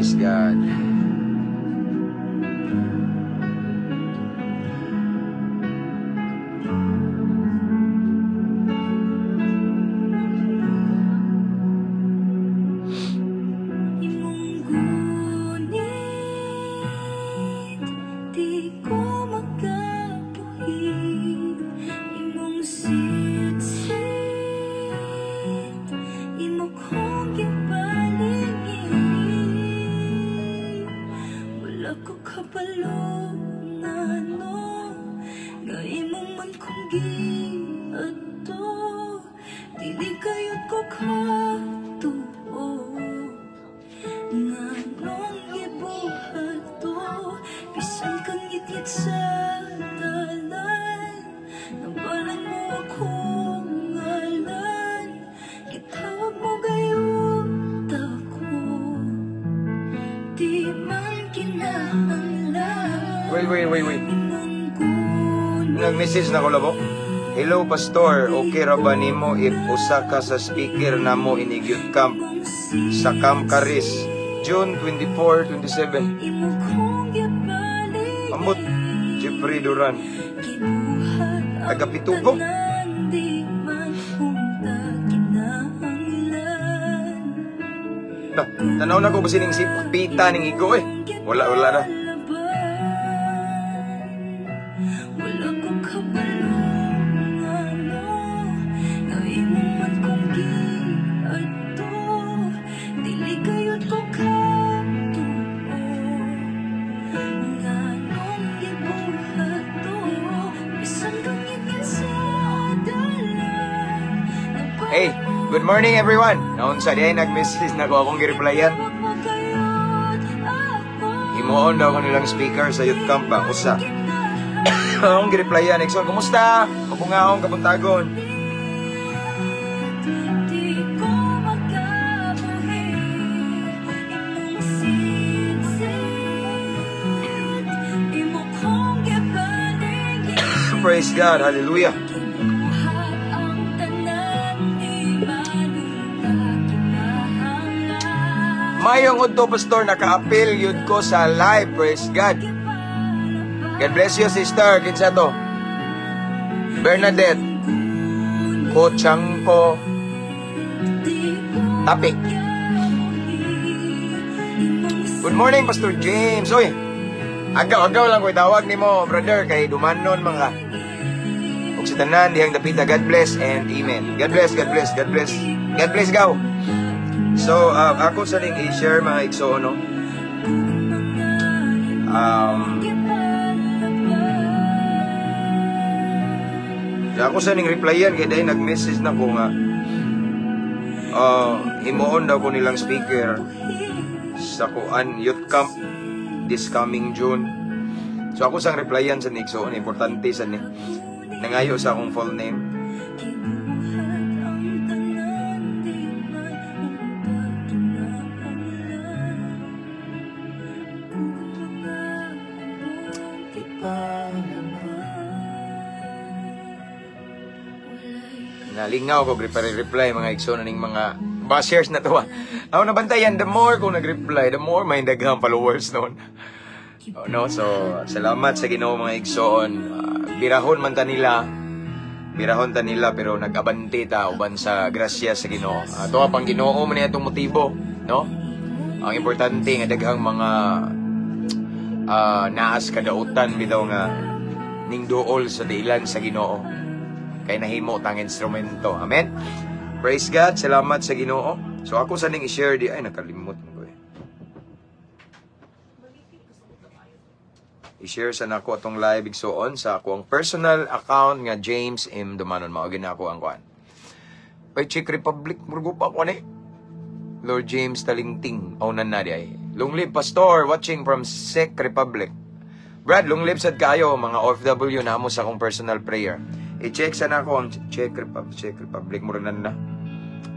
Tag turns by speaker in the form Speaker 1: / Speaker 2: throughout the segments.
Speaker 1: Praise God.
Speaker 2: Imong gunit, di ko makabuhi. Imong sitsit, imo kong gipalingit. Wala ko kabalo ngano, nga imo man kong giadto. Dili kayod ko katuo nganong gibuhat to. Bisan kang ngitngit sa dalan, nabalan mo akong ngalan. Gitawag mo gayud ako, di man kinahanglan.
Speaker 1: Wait, wait, wait, wait.
Speaker 2: Imong gunit.
Speaker 1: Nag-message na ko labo. Hello, Pastor. Okay ra ba nimo if usa ka sa speaker namo inig youth camp sa Camp Karis, June 24, 27?
Speaker 2: Imo kong gipalingit.
Speaker 1: Ambot, Jeffrey Duran.
Speaker 2: Gibuhat ang
Speaker 1: Taga Pitugo.
Speaker 2: tanan, di man unta kinahanglan.
Speaker 1: Na, tanaw na ko ba sining si Pita ning igo eh. Wala, wala na.
Speaker 2: Wala ko kabalo ngano, nga imo man kong giadto. Dili kayod ko katuo nganong gibuhat to. Bisan kang ngitngit sa dalan.
Speaker 1: Hey, good morning, everyone. Naunsa di ay nag-message na ko akong gireplyan. Himuon daw ko nilang speaker sa youth camp ba? Usa. Akong gireplyan. Exxon, kumusta? Mabungaong kabuntagon.
Speaker 2: Di ko makabuhi. Imong sitsit, imo kong gipalingit.
Speaker 1: Praise God. Hallelujah.
Speaker 2: Gibuhat ang tanan, di man unta kinahanglan.
Speaker 1: Mayong udto, Pastor, naka-appeal yun ko sa live. Praise God. God bless you, sister. Kinsa to? Bernadette Kochangko Tapik. Good morning, Pastor James. Oy, agaw-agaw lang ko itawag nimo, brother, kay dumanon mga. Ug sa tanan dihang dapita, God bless and amen. God bless, God bless, God bless. God bless gaw. So, ako sa ning i-share mga igsoon, no? Ako sa ning replyan kay dahil nag-message na ko nga himuon daw ko nilang speaker sa kuan youth camp this coming June. So ako sang replyan sa ni igsoon, importante sa ni nangayo sa akong full name.
Speaker 2: Gibuhat ang tanan, di man unta kinahanglan. Kung mga abong gipalaban, walay
Speaker 1: Nalingaw ko reply mga igsoon ning mga bashers na to. Ah. Ako nabantayan, the more ko nag-reply, the more may daghang followers noon. Oh, no, so salamat sa Ginoo mga igsoon. Birahon man ta nila. Birahon ta nila pero nag-abante ta uban sa grasya sa Ginoo. Ato pang Ginoo man ni atong motibo, no? Ang importante nga daghang mga naas kadautan bitaw nga ning duol sa dailan sa Ginoo. Kay nahimo tang instrumento. Amen. Praise God. Salamat sa Ginoo. So ako sa ning i-share di ay nakalimot mo ko eh. I-share sa nako atong live igsoon sa ako ang personal account nga James M. Dumanon. Mao gyud na ako ang kuan. Pay Czech Republic murgo pa ko ni. Lord James Talingting. Oh, na di ay. Long live, Pastor, watching from Czech Republic. Brad, long live sad kayo mga OFW na mo sa akong personal prayer. I-check sa nako ang Czech Republic, Czech Republic mura na na.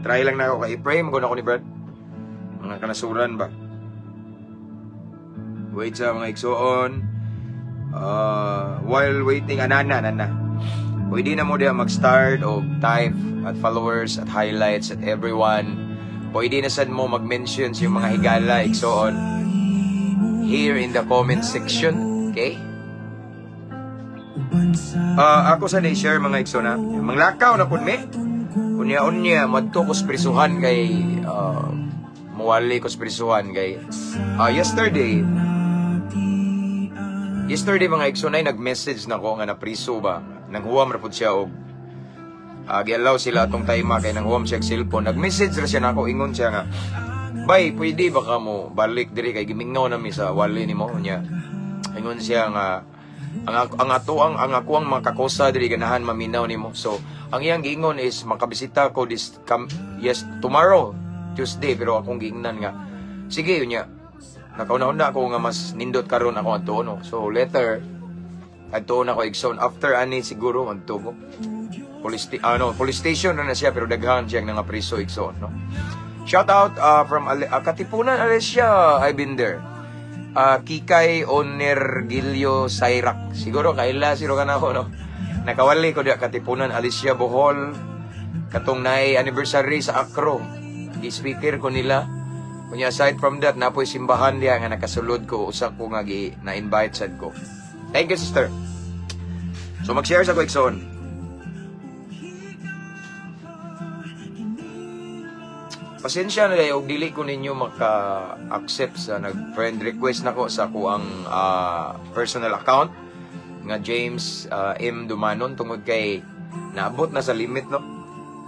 Speaker 1: Try lang na ako kay i-pray mo ko ni Brad. Mga kanasuran ba? Wait sa mga igsoon. While waiting, anana, anana. Pwede na mo diya mag-start o type at followers at highlights at everyone. Pwede na sad mo mag-mention sa yung mga higala, igsoon. Here in the comment section. Okay?
Speaker 3: Uban sa
Speaker 1: Ah, ako sa ni-share, mga igsoon, ha. Manglakaw na pud mi. Unya-unya madto ko sa prisuhan kay muwali ko sa prisuhan kay yesterday. Yesterday, mga igsoon, ay nag-message na ko nga napriso ba. Nanghuwam ra pud siya og giallow sila atong time kay nanghuwam siya og cellphone. Nag-message ra siya nako, ingon siya nga, "Bay, pwede ba ka mo balik diri kay gimingaw na mi sa wali nimo?" Unya ingon siya nga ang ato ang ako ang mga kakosa diri ganahan maminaw nimo. So ang iyang giingon is makabisita ko this come, yes, tomorrow, Tuesday, pero akong giingnan nga sige, unya nakauna-una ako nga mas nindot karon ako adto, no. So later adto na ko, igsoon, after ani siguro adto ko. Ano, police station na na siya, pero daghan siyang nga priso, igsoon, no. Shout out from Katipunan, Alicia. I've been there. Kikay Onergilio Sayrak. Siguro kaila siro ka na ako, no. Nakawali ko diya Katipunan, Alicia, Bohol. Katong naay anniversary sa Acro. Gi-speaker ko nila. Kunya aside from that, napoy simbahan diya nga nakasulod ko, usa ko nga gi na-invite sad ko. Thank you, sister. So mag-share sa ko, igsoon. Pasensya na og dili ko ninyo maka-accept sa nag-friend request nako sa kuang personal account nga James M. Dumanon tungod kay naabot na sa limit, no.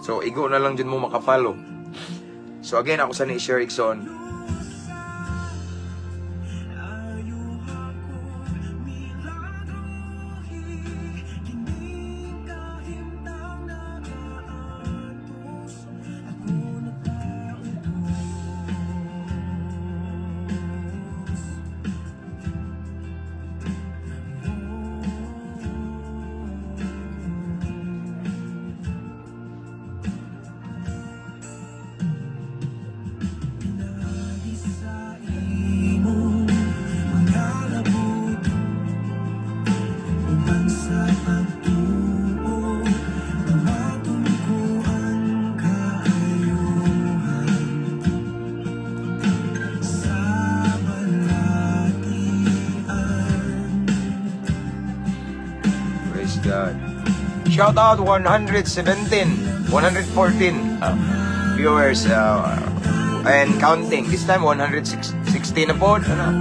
Speaker 1: So igo na lang jud mo maka-follow. So again, ako sa ni-share, igsoon.
Speaker 3: Sa imong mga labot, uban sa pagtuo, dawaton ko ang kaayuhan sa balatian.
Speaker 1: Praise God. Shout out 117, 114 viewers and counting. This time 116 na po. Ano?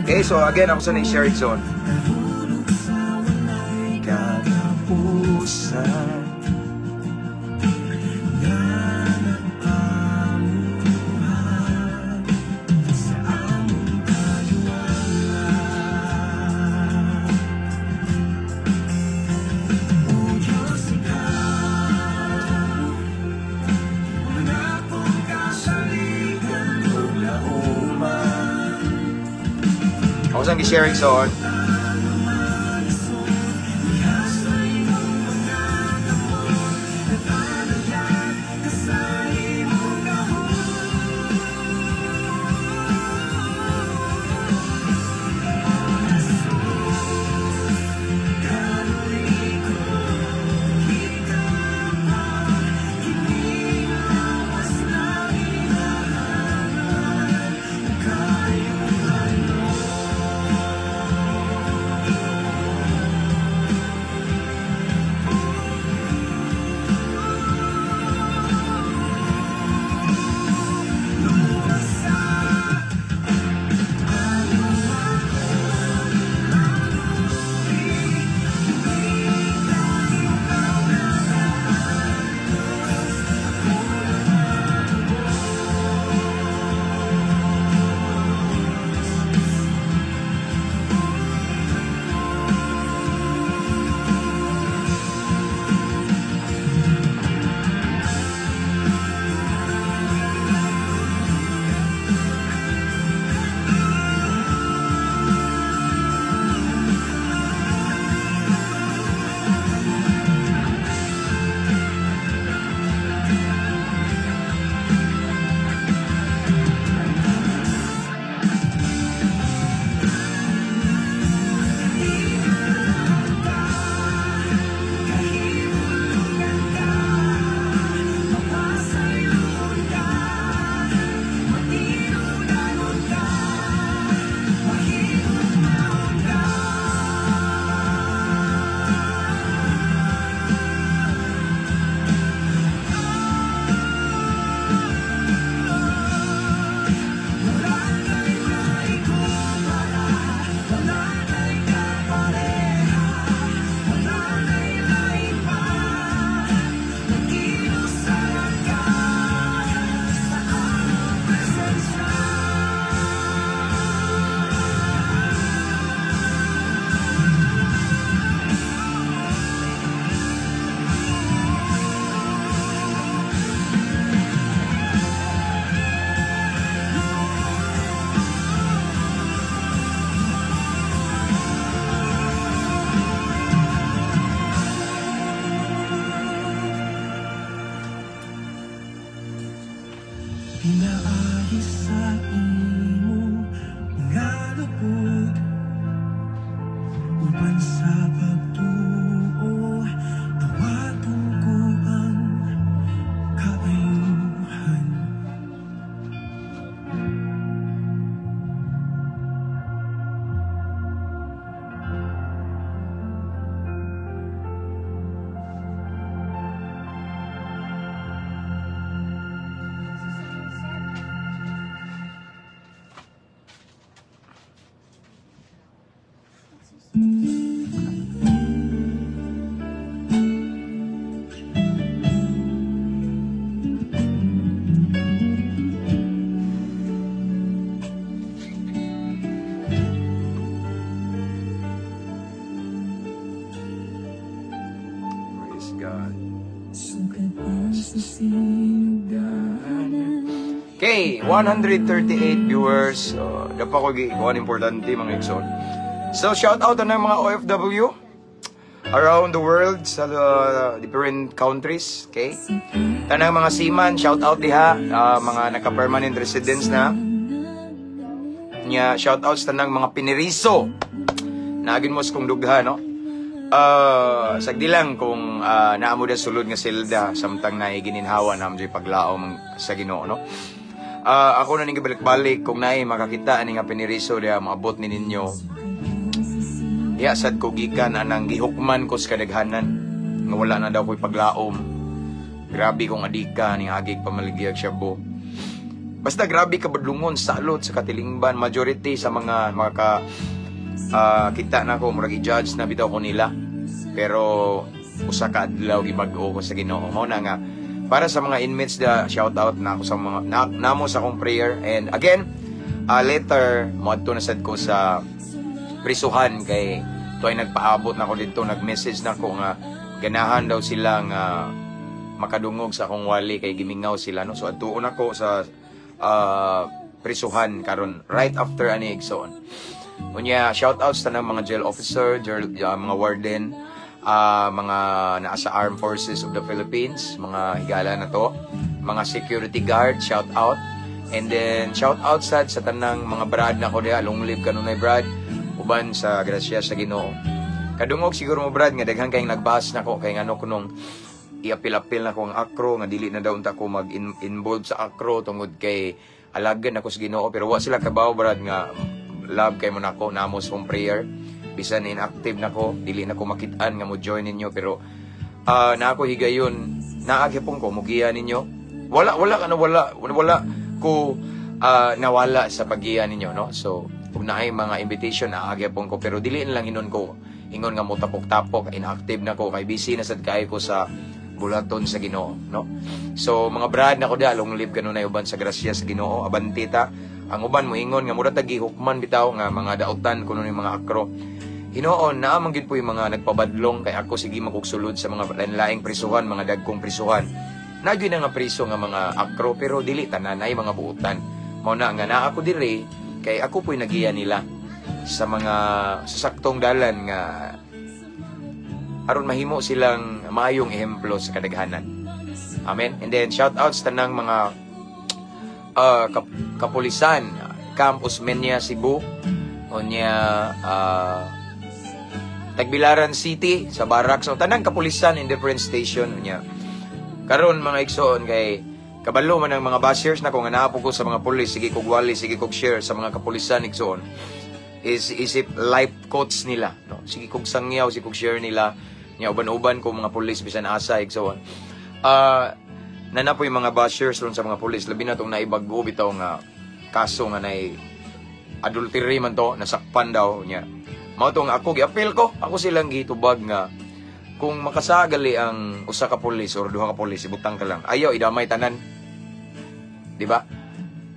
Speaker 1: Okay, so again, ako sa ni-share, igsoon. Katapusan.
Speaker 3: Sa among kayuan. O Diyos, ikaw ang akong kasaligan ug lauman.
Speaker 1: Ako sa gi-share, igsoon.
Speaker 3: Sa imong mga kamot, nag-alagad ka sa imong gahom. Jesus, Katoliko, higala, kining lawas na ginahangaran, kaayuhan mo. Pinaagi sa imo mga lupod, uban sa pagtuo, dawaton ko ang kaayuhan.
Speaker 1: Praise God.
Speaker 2: Sugad pa sa sinugdanan.
Speaker 1: Okay, 138 viewers. So, dapat ko gikuan importante mga igsoon. So, shout out na mga OFW around the world sa different countries. Okay? Tanang mga seaman, shout out diha. Mga naka-permanent residents na. Nya, shout out sa tanang mga piniriso. Naagin mo sa kong dugha, no? Sagdi lang kung naamo da sulod nga silda samtang naay gininhawa na amo paglaom sa Ginoo, no? Ako na ning gibalik-balik kung naay makakita ani nga piniriso diha moabot ni ninyo. Diha sad ko gikan anang gihukman ko sa kadaghanan nga wala na daw ko'y paglaom. Grabe kong adika ning agig pamaligya shabu. Basta grabe kabadlungon salot sa katilingban, majority sa mga maka kita na ko murag i-judge na bitaw ko nila. Pero usa ka adlaw gibag-o ko sa Ginoo. Mao na nga para sa mga inmates da, shout out na ako sa mga namo sa akong prayer. And again, later moadto na sad ko sa prisuhan kay tuay nagpaabot na ako didto, nag-message na ko nga ganahan daw sila nga makadungog sa akong wali kay gimingaw sila, no. So adtuon ako sa prisuhan karon right after ani igsoon. Unya, shout outs tanang mga jail officer, jail, mga warden, mga naa sa Armed Forces of the Philippines, mga higala na to, mga security guard, shout out. And then shout out sad sa tanang mga brad na ko diha, long live kanunay brad, uban sa grasya sa Ginoo. Kadungog siguro mo brad nga daghan kayong nagbahas nako kay ngano kunong iapil-apil na ko ang akro nga dili na daw unta ko mag-involve sa akro tungod kay alagan ako sa Ginoo, pero wa sila kabaw brad nga love kay mo nako, namos kong prayer. Bisan inactive nako, dili na ko makit-an nga mo join ninyo, pero na ako higayon, naagyapon ko mugiya ninyo. Wala wala ano wala wala ko nawala sa paggiya ninyo, no. So kung naay mga invitation naagyapon ko, pero dili na lang inon ko ingon nga mo tapok-tapok, inactive na ko kay busy na sad kaayo ko sa bulaton sa Ginoo, no. So mga brad nako da, long live kanunay uban sa grasya sa Ginoo, abanti ta. Ang uban mo ingon nga mura tagi hukman bitaw nga mga dautan kuno ni mga akro. Hinoon naa man gyud po yung mga nagpabadlong kay ako sige makugsulod sa mga lain-laing prisuhan, mga dagkong prisuhan. Na gyud nga priso nga mga akro pero dili tanan ay mga buutan. Mao na nga naa ako diri kay ako po'y nagiya nila sa mga sasaktong dalan nga aron mahimo silang maayong ehemplo sa kadaghanan. Amen. And then shout outs tanang mga kapulisan, Camp Osmeña Cebu, unya Tagbilaran City sa barracks, so tanang kapulisan in different station unya. Karon mga igsoon kay kabalo man ang mga bashers nako nga naa po ko sa mga pulis, sige kog wali, sige kog share sa mga kapulisan igsoon. Is isip life coach nila, no. Sige kog sangyaw, sige kog share nila nya uban-uban ko mga pulis bisan asa igsoon. Nana po yung mga bashers ron sa mga pulis, labi na tong naibag-o bitaw nga kaso nga nay adultery man to, nasakpan daw niya. Mao tong ako giapil ko, ako silang gitubag nga kung makasagali ang usa ka pulis or duha ka pulis, ibutang ka lang. Ayaw idamay tanan. Di ba?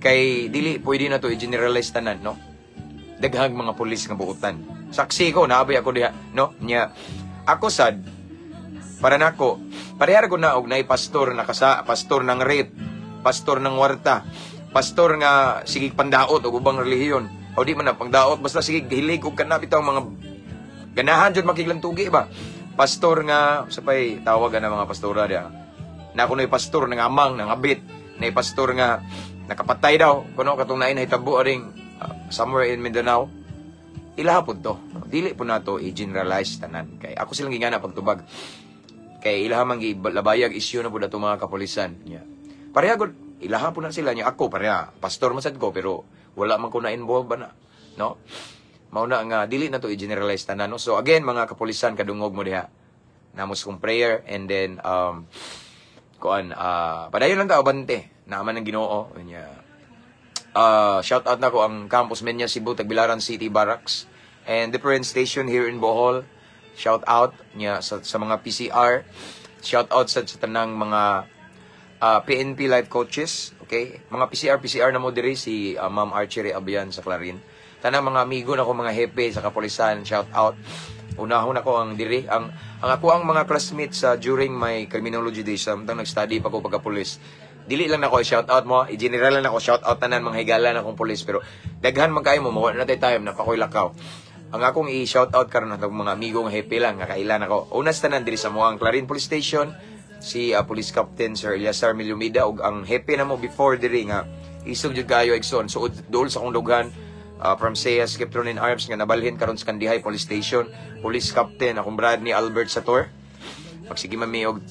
Speaker 1: Kay dili pwede na to i-generalize tanan, no? Daghang mga pulis nga buutan. Saksi ko, naabay ako diha, no? Nya ako sad para nako, parehar ko na og nay pastor nakasa, pastor ng rape, pastor ng warta, pastor nga sige pandaot og ubang relihiyon. O di man na pangdaot, basta sige hilig og kana bitaw mga ganahan jud makiglantugi ba. Pastor nga sa pay tawag na mga pastora diha. Na kunoy pastor nga amang nang abit, nay pastor nga Nakapatay daw kuno katong naay nahitabo aring somewhere in Mindanao. Ilaha pud to. Dili po nato i-generalize tanan kay ako silang gingana pagtubag kay ilaha man gilabayag issue na pud ato mga kapulisan nya. Pareha gud ilaha po na sila nya. Ako pareha, pastor man sad ko, pero wala man ko na involve ba na, no? Mao na nga dili na to i-generalize tanan, no? So again, mga kapulisan, kadungog mo diha namos kong prayer and then kuan, padayon lang ta, abante naaman ng Ginoo nya. Shout out nako ang Campus Menya Cebu, Tagbilaran City Barracks and different station here in Bohol. Shout out niya sa mga PCR. Shout out sa tanang mga PNP life coaches, okay? Mga PCR PCR na mo diri, si Ma'am Archery Abian sa Clarin. Tanang mga amigo nako, mga hepe sa kapulisan, shout out. Unahon ako ang diri ang ako ang mga classmates sa during my criminology days samtang nag-study pa ko pagka-pulis. Dili lang nako shout out mo, i-general lang nako shout out tanan mga higala na akong pulis, pero daghan man kayo mo, mawala na tay time na pakoy lakaw. Ang akong i-shout out karon atong mga amigo nga hepe lang nga kailan ako. Una sa tanan diri sa muang Clarin Police Station, si Police Captain Sir Eliasar Milumida ug ang hepe namo before diri nga isog jud kayo igsoon, suod duol sa akong dughan, from Sayas Skiptron in Arms nga nabalhin karon sa Kandihay Police Station, Police Captain akong brad ni Albert Sator. Pagsige man mi og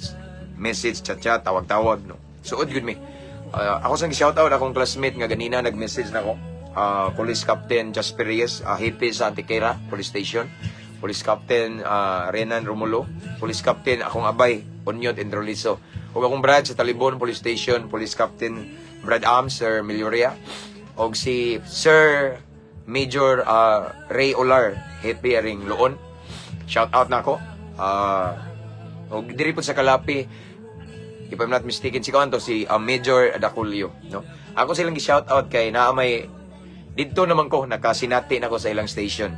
Speaker 1: message, chat chat, tawag-tawag, no? Suod gud mi. Ako sang shout out akong classmate nga ganina nag-message nako. Police Captain Jasper Reyes, hepe sa Antiquera Police Station. Police Captain Renan Romulo, Police Captain akong abay Onyot Endroliso. Ug akong brad sa Talibon Police Station, Police Captain Brad Am Sir Melioria. Og si Sir Major Ray Olar, hepe aring Loon. Shout out nako. Og diri po sa Kalapi, if I'm not mistaken, si kuan to, si Major Adaculio, no? Ako silang gi-shout out kay naa may didto naman ko nakasinati na ko sa ilang station.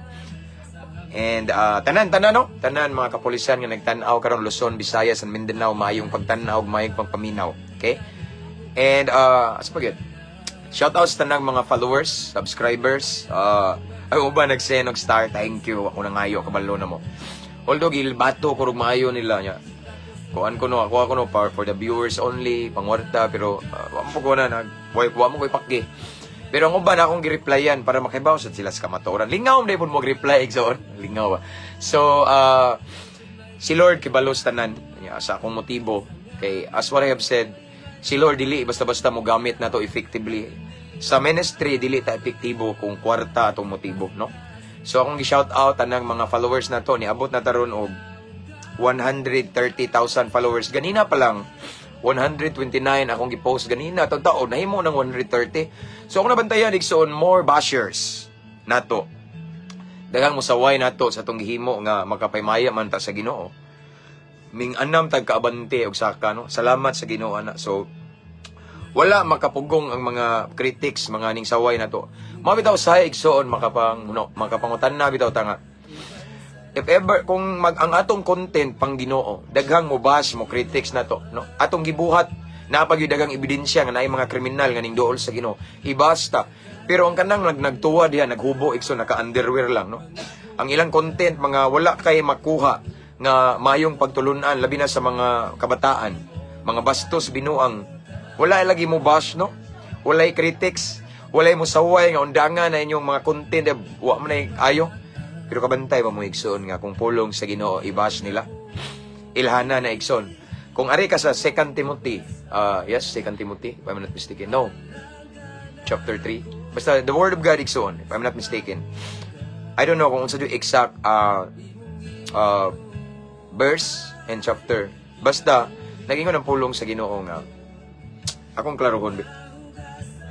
Speaker 1: And tanan tanan, no, tanan mga kapulisan nga nagtan-aw karon, Luzon, Visayas and Mindanao, maayong pagtan-aw, maayong pagpaminaw. Okay? And asa pa gyud? Shout out sa tanang mga followers, subscribers, ay uban nag-send og star, thank you. Ako na ngayo kabalo na mo. Although gilbato ko rug maayo nila nya. Kuan ko no, ako no for the viewers only, pangwarta, pero wa mo ko na nag wa mo ko ipakgi. Pero ang uban akong gi-replyan para makibaw sa sila sa kamatuoran. Lingaw mo mo reply igsoon. Lingaw ba. So si Lord kibalo sa tanan nya, sa akong motibo kay as what I have said, si Lord dili basta-basta mo gamit na to effectively. Sa ministry, dili ta epektibo kung kwarta atong motibo, no? So akong gi-shout out tanang mga followers na to, niabot na taron og 130,000 followers. Ganina pa lang 129 akong gi-post ganina. Taon nahimo ng 130. So akong nabantayan igsoon, more bashers nato. Daghang musaway nato sa atong gihimo nga makapaymaya man ta sa Ginoo. Ming anam tag kaabante og saka, no. Salamat sa Ginoo ana. So wala makapugong ang mga critics, mga ning saway nato. Mao bitaw sa igsoon makapang no, makapangutan na bitaw ta nga if ever kung mag ang atong content pang Ginoo, daghang mo bash mo critics nato, no? Atong gibuhat naa pa gyud daghang ebidensya nga naay mga kriminal nga ning duol sa Ginoo, ibasta. Pero ang kanang nagtuwa diha, naghubo igsoon, naka-underwear lang, no? Ang ilang content mga wala kay makuha nga mayong pagtulunan, labi na sa mga kabataan, mga bastos, binuang, wala lagi mo bash, no? Walay critics, walay mo saway nga undangan na inyong mga content, eh, wa man na ayo. Pero kabantay ba mo igsoon nga kung pulong sa Ginoo i-bash nila? Ilhana na igsoon. Kung ari ka sa 2 Timothy, yes, 2 Timothy, if I'm not mistaken. No. Chapter 3. Basta the word of God igsoon, if I'm not mistaken. I don't know kung unsa yung exact verse and chapter. Basta naging ang pulong sa Ginoo nga akong klarohon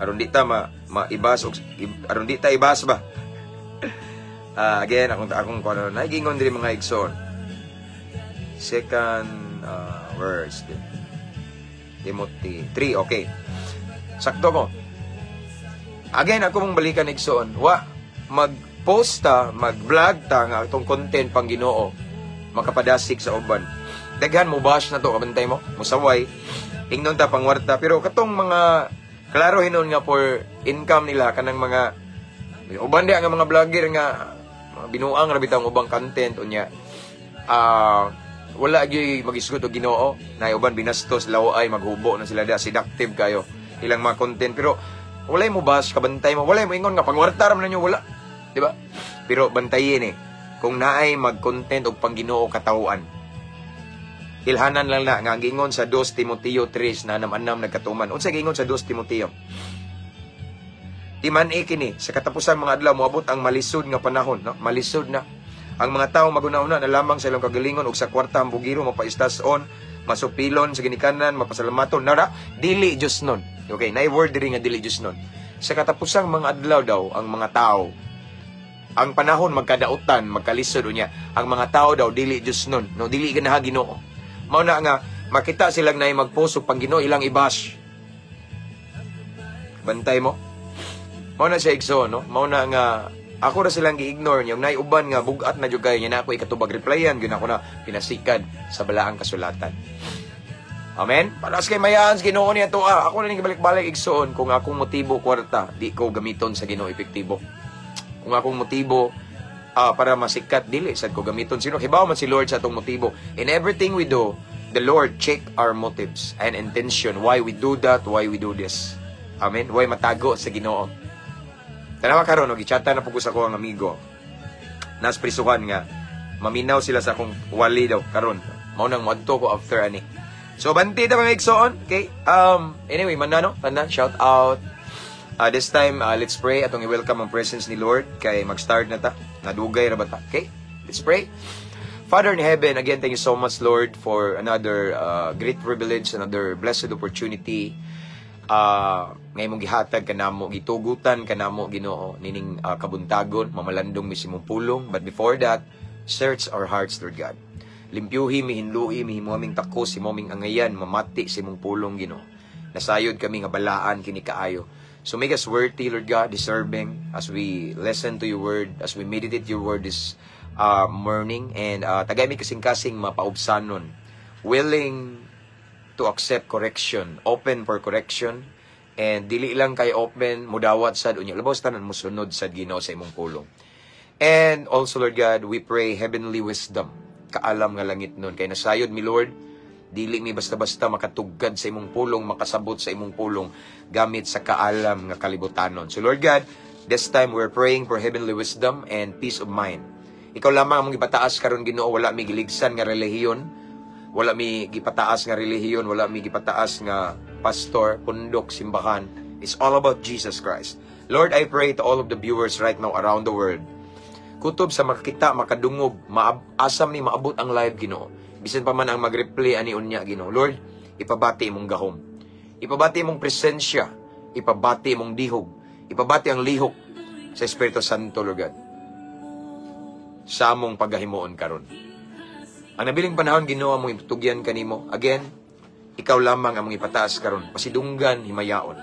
Speaker 1: aron di ta ma maibas og aron di ta ibas ba. Again, akong kuno nagingon diri mga igsoon. Second verse. Timothy 3, okay. Sakto ko. Again, ako mong balikan igsoon. Wa mag-post ta, mag-vlog ta nga atong content pang Ginoo makapadasig sa uban. Daghan mo bash na to, kabantay mo, musaway. Ingnon ta pangwarta, pero katong mga klaro hinon nga for income nila, kanang mga uban di nga mga vlogger nga mga binuang ra bitang ubang content unya. Wala gyud magisgot og Ginoo, na uban binastos laway, maghubo na sila da, seductive kayo. Ilang mga content pero walay mo bash, kabantay mo, walay mo ingon nga pangwarta ra man ninyo, wala. Di ba? Pero bantayin eh. Kung naay mag-content og pang-Ginoo katawhan. Ilhanan lang na nga ang giingon sa 2 Timoteo 3 na anam-anam nagkatuman. Unsa giingon sa 2 Timoteo? Timan kini sa katapusan mga adlaw moabot ang malisod nga panahon, no? Malisod na. Ang mga tao maguna-una na lamang sa ilang kagalingon ug sa kwarta ang bugiro, mapaistas-on, masupilon sa ginikanan, mapasalamaton, nara, dili Diyos nun. Okay, naay word diri nga dili Diyos nun. Sa katapusang mga adlaw daw ang mga tao, ang panahon magkadautan, magkalisod unya. Ang mga tao daw dili Diyos nun, no, dili ganaha Ginoo. Mao na nga makita silang naay mag-post og pang Ginoo, ilang i-bash. Bantay mo. Mao na siya, igsoon, no? Mao na nga ako ra silang gi-ignore niya. Naay uban nga bugat na jud kayo niya na ako ikatubag replyan, gyud ako na pinasikad sa balaang kasulatan. Amen? Para sa kay mayaan sa Ginoo niya to ah. Ako na ning balik-balik, igsoon, kung akong motibo kwarta, di ko gamiton sa Ginoo epektibo. Kung akong motibo para masikat, dili sad ko gamiton sino hibaw man si Lord sa atong motibo. In everything we do, the Lord check our motives and intention, why we do that, why we do this. Amen. Why matago sa Ginoo. Tanawa karon, no, gichata na pud ko sa ko ang amigo. Nas prisuhan nga maminaw sila sa akong wali daw karon. Mao nang moadto ko after ani. So banti ta, mga igsoon. Okay. Anyway, manano, tanan, shout out. This time, let's pray atong i-welcome ang presence ni Lord kay mag-start na ta. Nadugay ra ba ta? Okay? Let's pray. Father in heaven, again, thank you so much, Lord, for another great privilege, another blessed opportunity. Ngay mong gihatag kanamo, gitugutan kanamo, Ginoo, nining kabuntagon, mamalandong mi sa imong pulong. But before that, search our hearts, Lord God. Limpyuhi mi, hinlui mi, himo aming takos, himo aming angayan, mamati sa imong pulong, Ginoo. Nasayod kami nga balaan kini kaayo. So make us worthy, Lord God, deserving as we listen to your word, as we meditate your word this morning, and tagay mi kasing-kasing mapaubsanon, willing to accept correction, open for correction, and dili lang kay open, mudawat sad unya labaw tanan musunod sad, Ginoo, sa imong pulong. And also, Lord God, we pray heavenly wisdom, kaalam nga langit nun. Kay nasayod mi, Lord, dili mi basta-basta makatugad sa imong pulong, makasabot sa imong pulong gamit sa kaalam nga kalibutanon. So Lord God, this time we're praying for heavenly wisdom and peace of mind. Ikaw lamang among gipataas karon, Ginoo, wala mi giligsan nga relihiyon, wala mi gipataas nga relihiyon, wala mi gipataas nga pastor, pundok, simbahan. It's all about Jesus Christ. Lord, I pray to all of the viewers right now around the world. Kutob sa makakita, makadungog, asam ni maabot ang live, Ginoo. Bisan pa man ang mag-replay ani unya, Ginoo. Lord, ipabati imong gahom. Ipabati imong presensya. Ipabati imong dihog. Ipabati ang lihok sa Espiritu Santo, Lord God, sa among paghahimuon karon. Ang nabiling panahon, Ginoo, among ipatugyan kanimo. Again, ikaw lamang among ipataas karon. Pasidunggan, himayaon.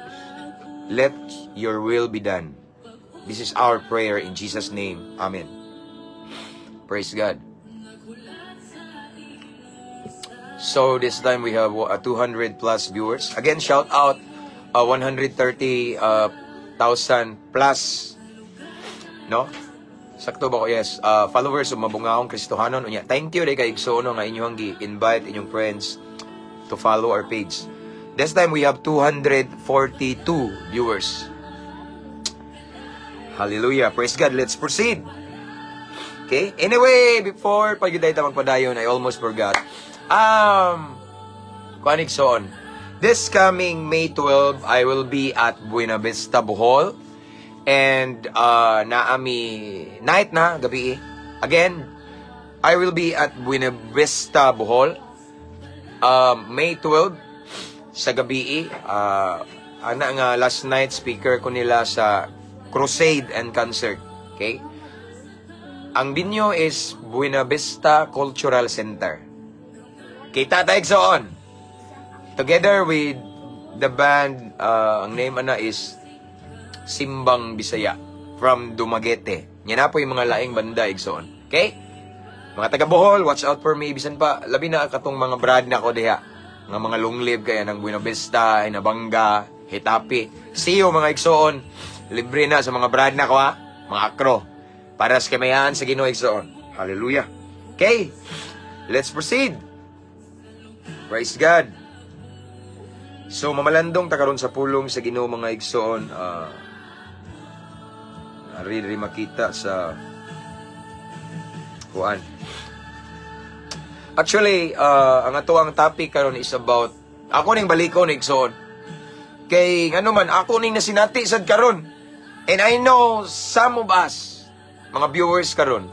Speaker 1: Let your will be done. This is our prayer in Jesus' name. Amen. Praise God. So this time we have 200 plus viewers. Again, shout out 130,000 plus. No? Sakto ba ko? Yes. Followers of Mabungaong Kristohanon. Unya, thank you kay igsoon nga inyong gi-invite inyong friends to follow our page. This time we have 242 viewers. Hallelujah. Praise God. Let's proceed. Okay? Anyway, before pa gyud ta magpadayon, I almost forgot. Kuan, igsoon. This coming May 12, I will be at Buena Vista, Bohol. And naami night na gabi. Again, I will be at Buena Vista, Bohol. May 12 sa gabi. Ana nga last night speaker ko nila sa crusade and concert. Okay? Ang venue is Buena Vista Cultural Center. Kita ta, igsoon. Together with the band, ang name ana is Simbang Bisaya from Dumaguete. Yan na po yung mga laing banda, igsoon. Okay? Mga taga Bohol, watch out for me. Bisan pa, labi na katong mga brad na ko diha. Nga mga long live kaya ng Buena Vista, Inabanga, Getafe. See you, mga igsoon. Libre na sa mga brad na ko ha. Mga akro. Para sa kamayan sa Ginoo, igsoon. Hallelujah. Okay. Let's proceed. Praise God. So mamalandong ta karon sa pulong sa Ginoo, mga igsoon. Ari ri makita sa kuan. Actually, ang ato ang topic karon is about ako ning balikon, igsoon. Kay ngano man ako ning nasinati sad karon. And I know some of us, mga viewers karon.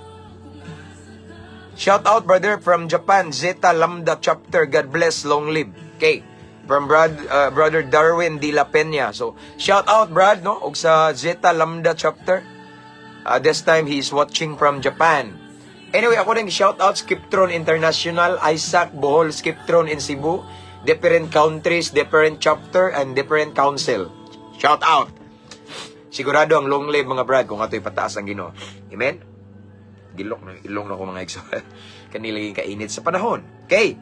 Speaker 1: Shout out, brother, from Japan, Zeta Lambda Chapter. God bless, long live. Okay. From brother Darwin De La Peña. So, shout out, Brad, no? Og sa Zeta Lambda Chapter. This time he's watching from Japan. Anyway, ako rin shout out Skiptron International, Isaac Bohol Skiptron in Cebu, different countries, different chapter, and different council. Shout out! Sigurado ang long live, mga brad, kung ato'y pataas ang Ginoo. Amen? Gilok na, ilong na ko, mga igso. Kanila yung kainit sa panahon. Okay.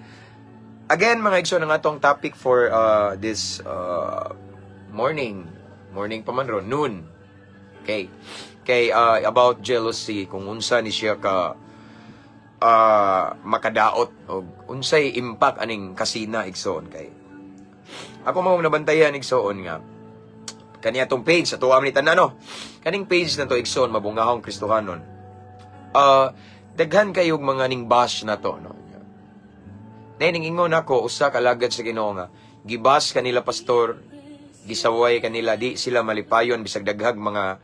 Speaker 1: Again, mga igso, ang atong topic for this morning. Morning pa man ron, noon. Okay. Okay, about jealousy, kung unsa ni siya ka makadaot o unsay impact aning kasina, igsoon, kay ako mao nabantayan, igsoon, nga kaniya tong page sa tuwa ni tanan, no, kaning page na to, igsoon, Mabungahong Kristohanon, daghan kayog mga ning bash na to, no. Ning ingon ako, usa ka alagad sa Ginoo nga gibash kanila pastor, gisaway kanila, di sila malipayon bisag daghag mga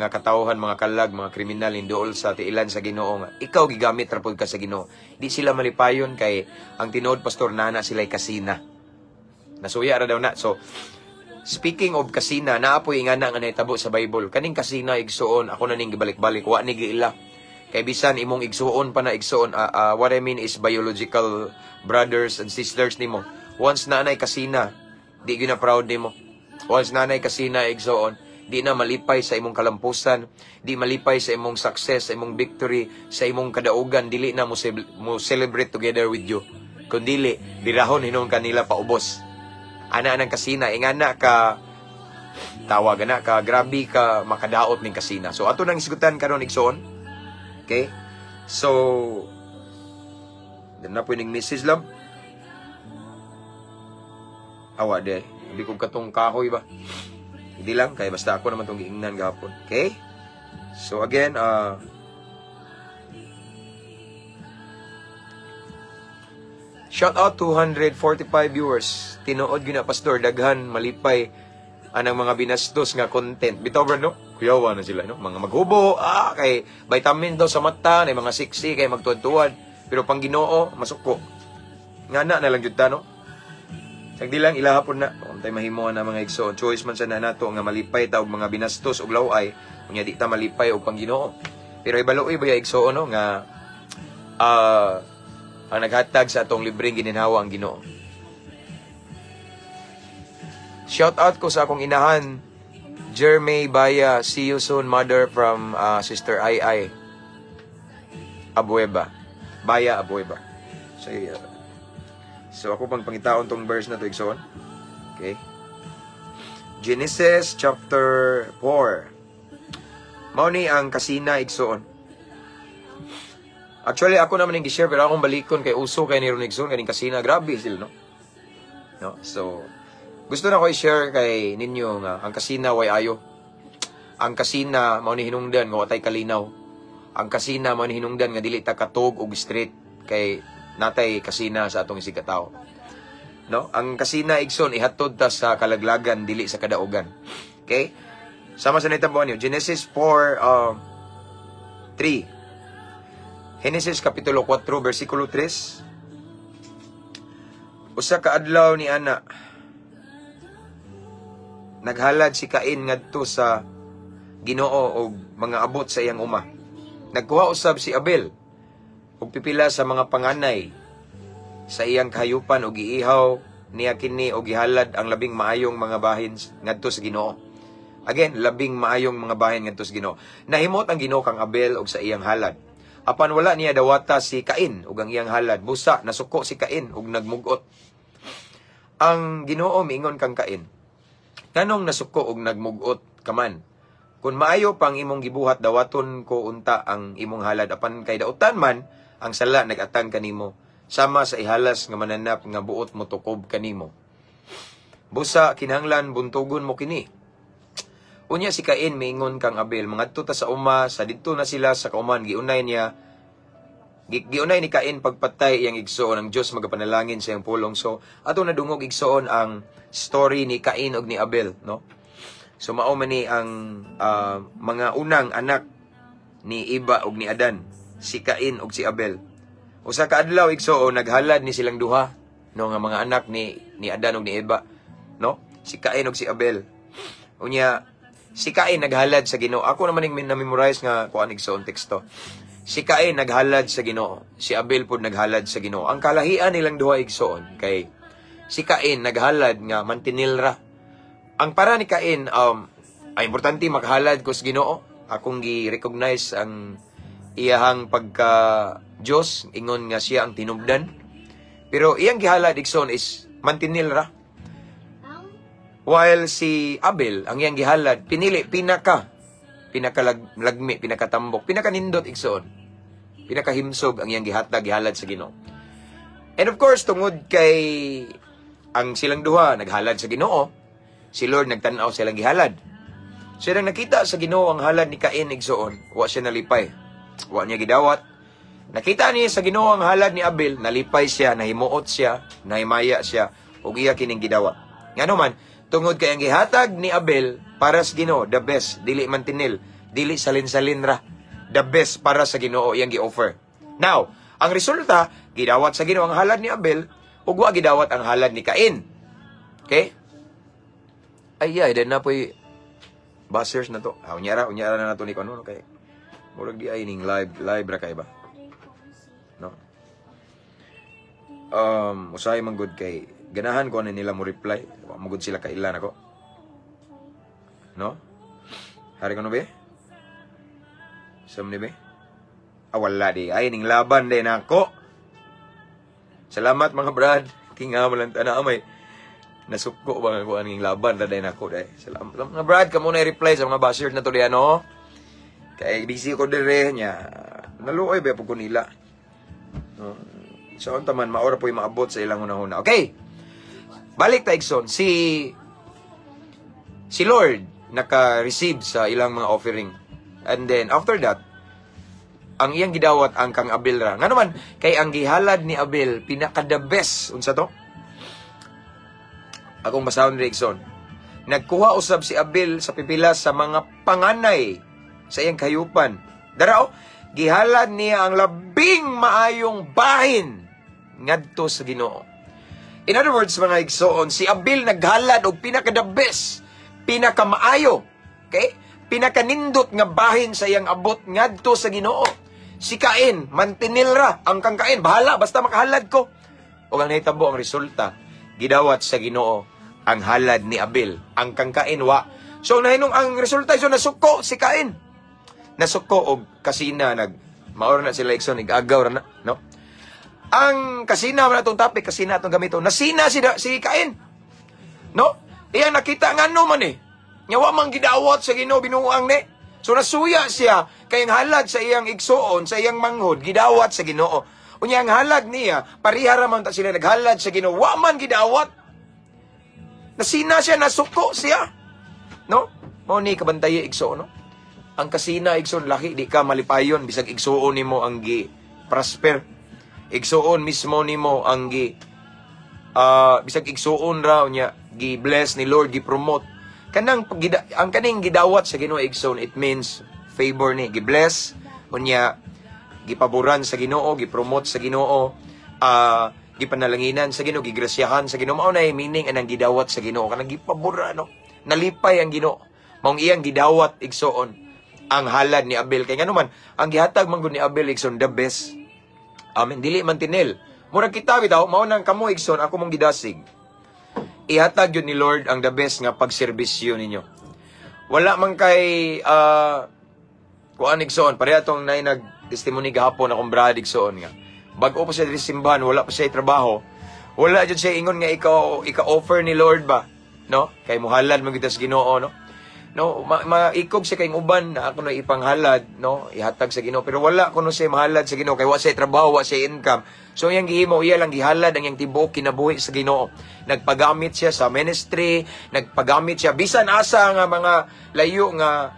Speaker 1: katawhan, mga kalag, mga kriminal induol sa tiilan sa Ginoo nga ikaw gigamit ra pud ka sa Ginoo. Di sila malipayon kay ang tinuod, pastor, nana sila'y kasina. Nasuya ra daw na. So speaking of kasina, naa poy ingana nga nahitabo sa Bible. Kaning kasina, igsuon, ako na ning gibalik-balik, wa ni giila. Kay bisan imong igsuon pa na, igsuon, what I mean is biological brothers and sisters nimo. Once na anay kasina, di gyud na proud nimo. Once na anay kasina, igsuon, di na malipay sa imong kalampusan, di malipay sa imong success, sa imong victory, sa imong kadaugan, dili na mo celebrate together with you. Kundili, birahon hinuon kanila paubos. Ana nang kasina, ingana ka tawag ana ka grabe ka makadaot ning kasina. So ato nang isgutan karon, igsoon. Okay? So dan na po ning message lang. Awa de. Abi kong katong kahoy ba. Hindi lang kay basta ako naman tong giingnan gahapon. Okay? So again, shout out 245 viewers. Tinuod gyud na, pastor, daghan malipay anang mga binastos nga content. Bitaw bro, no? Kuyawa na sila, no? Mga maghubo, kay vitamin daw sa mata, na mga sexy kay magtuwad-tuwad. Pero pang Ginoo, masuko. Nga na na lang jud ta, no? Sagdi lang ilahapon na. Kung tayo mahimo na, mga igsoon, choice man sa na nato nga malipay ta og mga binastos og laway, unya di ta malipay og pang Ginoo. Pero ibaloy ba ya, igsoon, no, nga ang naghatag sa atong libreng gininhawa ang Ginoo. Shout out ko sa akong inahan, Jermay Baya. See you soon, mother, from Sister Ai Ai Abueva. Baya Abueva. So ako pang pangitaon tong verse na to, igsoon. Okay. Genesis chapter 4. Mao ni ang kasina, igsoon. Actually, ako naman yung gi-share pero akong balikon kay uso kay ni ron, igsoon, kaning kasina, grabe sila, no. No? So gusto na ko i-share kay ninyo nga ang kasina way ayo. Ang kasina mao ni hinungdan nga watay kalinaw. Ang kasina mao ni hinungdan nga dili ta katog og straight kay natay kasina sa atong isigkatawo. No? Ang kasina, igsoon, ihatod ta sa kalaglagan, dili sa kadaugan. Okay? Sama sa nahitabo niyo, Genesis 4 3. Genesis kapitulo 4 versikulo 3. Usa ka adlaw ni ana, naghalad si Cain ngadto sa Ginoo og mga abot sa iyang uma. Nagkuha usab si Abel og pipila sa mga panganay sa iyang kahayupan og giihaw niya kini og gihalad ang labing maayong mga bahin ngadto sa Ginoo. Again, labing maayong mga bahin ngadto sa Ginoo. Nahimot ang Ginoo kang Abel og sa iyang halad. Apan wala niya dawata si Cain ug ang iyang halad. Busa nasuko si Cain ug nagmugot. Ang Ginoo miingon kang Cain, "Nganong nasuko og nagmugot ka man? Kung maayo pang imong gibuhat, dawaton ko unta ang imong halad, apan kay dautan man ang sala nagatang kanimo sama sa ihalas nga mananap nga buot mo tukob kanimo." Busa kinahanglan buntugon mo kini. Unya si Cain miingon kang Abel, "Mangadto ta sa uma." Sa didto na sila sa kauman, giunay ni Cain pagpatay iyang igsoon. Ang Dios magapanalangin sa iyang pulong. So ato nadungog, igsoon, ang story ni Cain ug ni Abel, no? So mao man ni ang mga unang anak ni Eva ug ni Adan, si Cain ug si Abel. Usa ka adlaw, igsoon, naghalad ni silang duha, no, nga mga anak ni Adan ug ni Eva, no? Si Cain ug si Abel. Unya si Cain naghalad sa Ginoo. Ako naman ning na-memorize nga kuan, igsoon, teksto. Si Cain naghalad sa Ginoo, si Abel pod naghalad sa Ginoo. Ang kalahian nilang duha, igsoon, kay si Cain naghalad nga mantinil ra. Ang para ni Cain, ay importante makahalad ko sa Ginoo. Akong gi-recognize ang iyahang pagka Dios, ingon nga siya ang tinubdan. Pero iyang gihalad, igsoon, is mantinil ra. While si Abel, ang iyang gihalad, pinili pinaka pinakalag lagmi, pinakatambok, pinakanindot, igsoon. Pinakahimsog ang iyang gihatag, gihalad sa Ginoo. And of course, tungod kay ang silang duha naghalad sa Ginoo, si Lord nagtan-aw sa ilang gihalad. So nang nakita sa Ginoo ang halad ni Cain, igsoon, wa siya nalipay. Wa niya gidawat. Nakita niya sa Ginoo ang halad ni Abel, nalipay siya, nahimuot siya, nahimaya siya, ug iya kining gidawat. Ngano man, tungod kay ang gihatag ni Abel para sa Ginoo, the best, dili man tinil, dili salin-salin ra. The best para sa Ginoo iyang gi-offer. Now, ang resulta, gidawat sa Ginoo ang halad ni Abel ug wa gidawat ang halad ni Cain. Okay? Ay, ay, then na po'y buzzers na to. Ah, unya ra na nato ni kuno kay murag di ay ning live live ra kay ba? No? Usahay man gud kay ganahan ko ani nila mo reply. Wa mo gud sila kailan ako. No? Hari ko no be? Sam ni be? Ah, wala di. Ay, ning laban din ako. Salamat, mga brad. Tinga mo lang tana may nasuko ba nga kuan ning laban ra din ako dai. Salamat, mga brad, kamo na reply sa mga basher na to diyan, no? Kay busy ko dire nya. Naluoy ba pud ko nila. No? So unta man maora po'y maabot sa ilang hunahuna. Okay. Balik ta, igsoon. Si Lord naka-receive sa ilang mga offering. And then after that, ang iyang gidawat ang kang Abel ra. Ngano man, kay ang gihalad ni Abel pinaka the best. Unsa to? Akong basahon diri, igsoon. Nagkuha usab si Abel sa pipila sa mga panganay sa iyang kahayupan. Dara oh, gihalad niya ang labing maayong bahin ngadto sa Ginoo. In other words, mga igsoon, si Abel naghalad og pinaka the best, pinakamaayo, okay? Pinakanindot nga bahin sa iyang abot ngadto sa Ginoo. Si Cain, mantinil ra ang kang Cain, bahala basta makahalad ko. Ug ang nahitabo, ang resulta, gidawat sa Ginoo ang halad ni Abel. Ang kang Cain wa. So nahinong ang resulta, so nasuko si Cain. Nasuko og kasina nag maor na sila, igsoon, nag-agaw ra na, no? Ang kasina man atong topic, kasina atong gamito. Nasina si Cain. No? Iyang nakita nga no man eh. Nga wa man gidawat sa Ginoo, binuang ni. So nasuya siya kay ang halad sa iyang igsuon, sa iyang manghod, gidawat sa Ginoo. Unya ang halad niya, pareha ra man ta sila naghalad sa Ginoo, wa man gidawat. Nasina siya, nasuko siya. No? Mao ni kabantay, igsuon, no? Ang kasina, igsoon, laki, di ka malipayon bisag igsuon nimo ang gi prosper. Igsuon mismo nimo ang gi bisag igsuon ra unya gi bless ni Lord, gi promote. Kanang ang kaning gidawat sa Ginoo, igsoon, it means favor ni, gi bless unya gipaboran sa Ginoo, gi-promote sa Ginoo, gipanalanginan sa Ginoo, gigrasyahan sa Ginoo. Mao na meaning anang gidawat sa Ginoo, kanang gipaboran, no? Nalipay ang Ginoo. Maong iyang gidawat, igsoon, ang halad ni Abel. Kay ngano man, ang gihatag man gud ni Abel, igsoon, the best. Amen. Dili man tinil. Murag kita bitaw, mao nang kamo, igsoon, ako mong gidasig. Ihatag yun ni Lord ang the best nga pagserbisyo ninyo. Wala man kay kuan, igsoon, pareha tong nay nag testimony gahapon akong brad, igsoon, nga. Bag-o pa siya diri sa simbahan, wala pa siya trabaho. Wala jud siya ingon nga ikaw ika-offer ni Lord ba, no? Kay muhalad man gyud sa Ginoo, no? No, maikog siya kay uban na ako na ipanghalad, no, ihatag sa Ginoo, pero wala kuno siya mahalad sa Ginoo kay wa siya trabaho, wa siya income. So iyang gihimo, iya lang gihalad ang iyang tibuok kinabuhi sa Ginoo. Nagpagamit siya sa ministry, nagpagamit siya bisan asa nga mga layo nga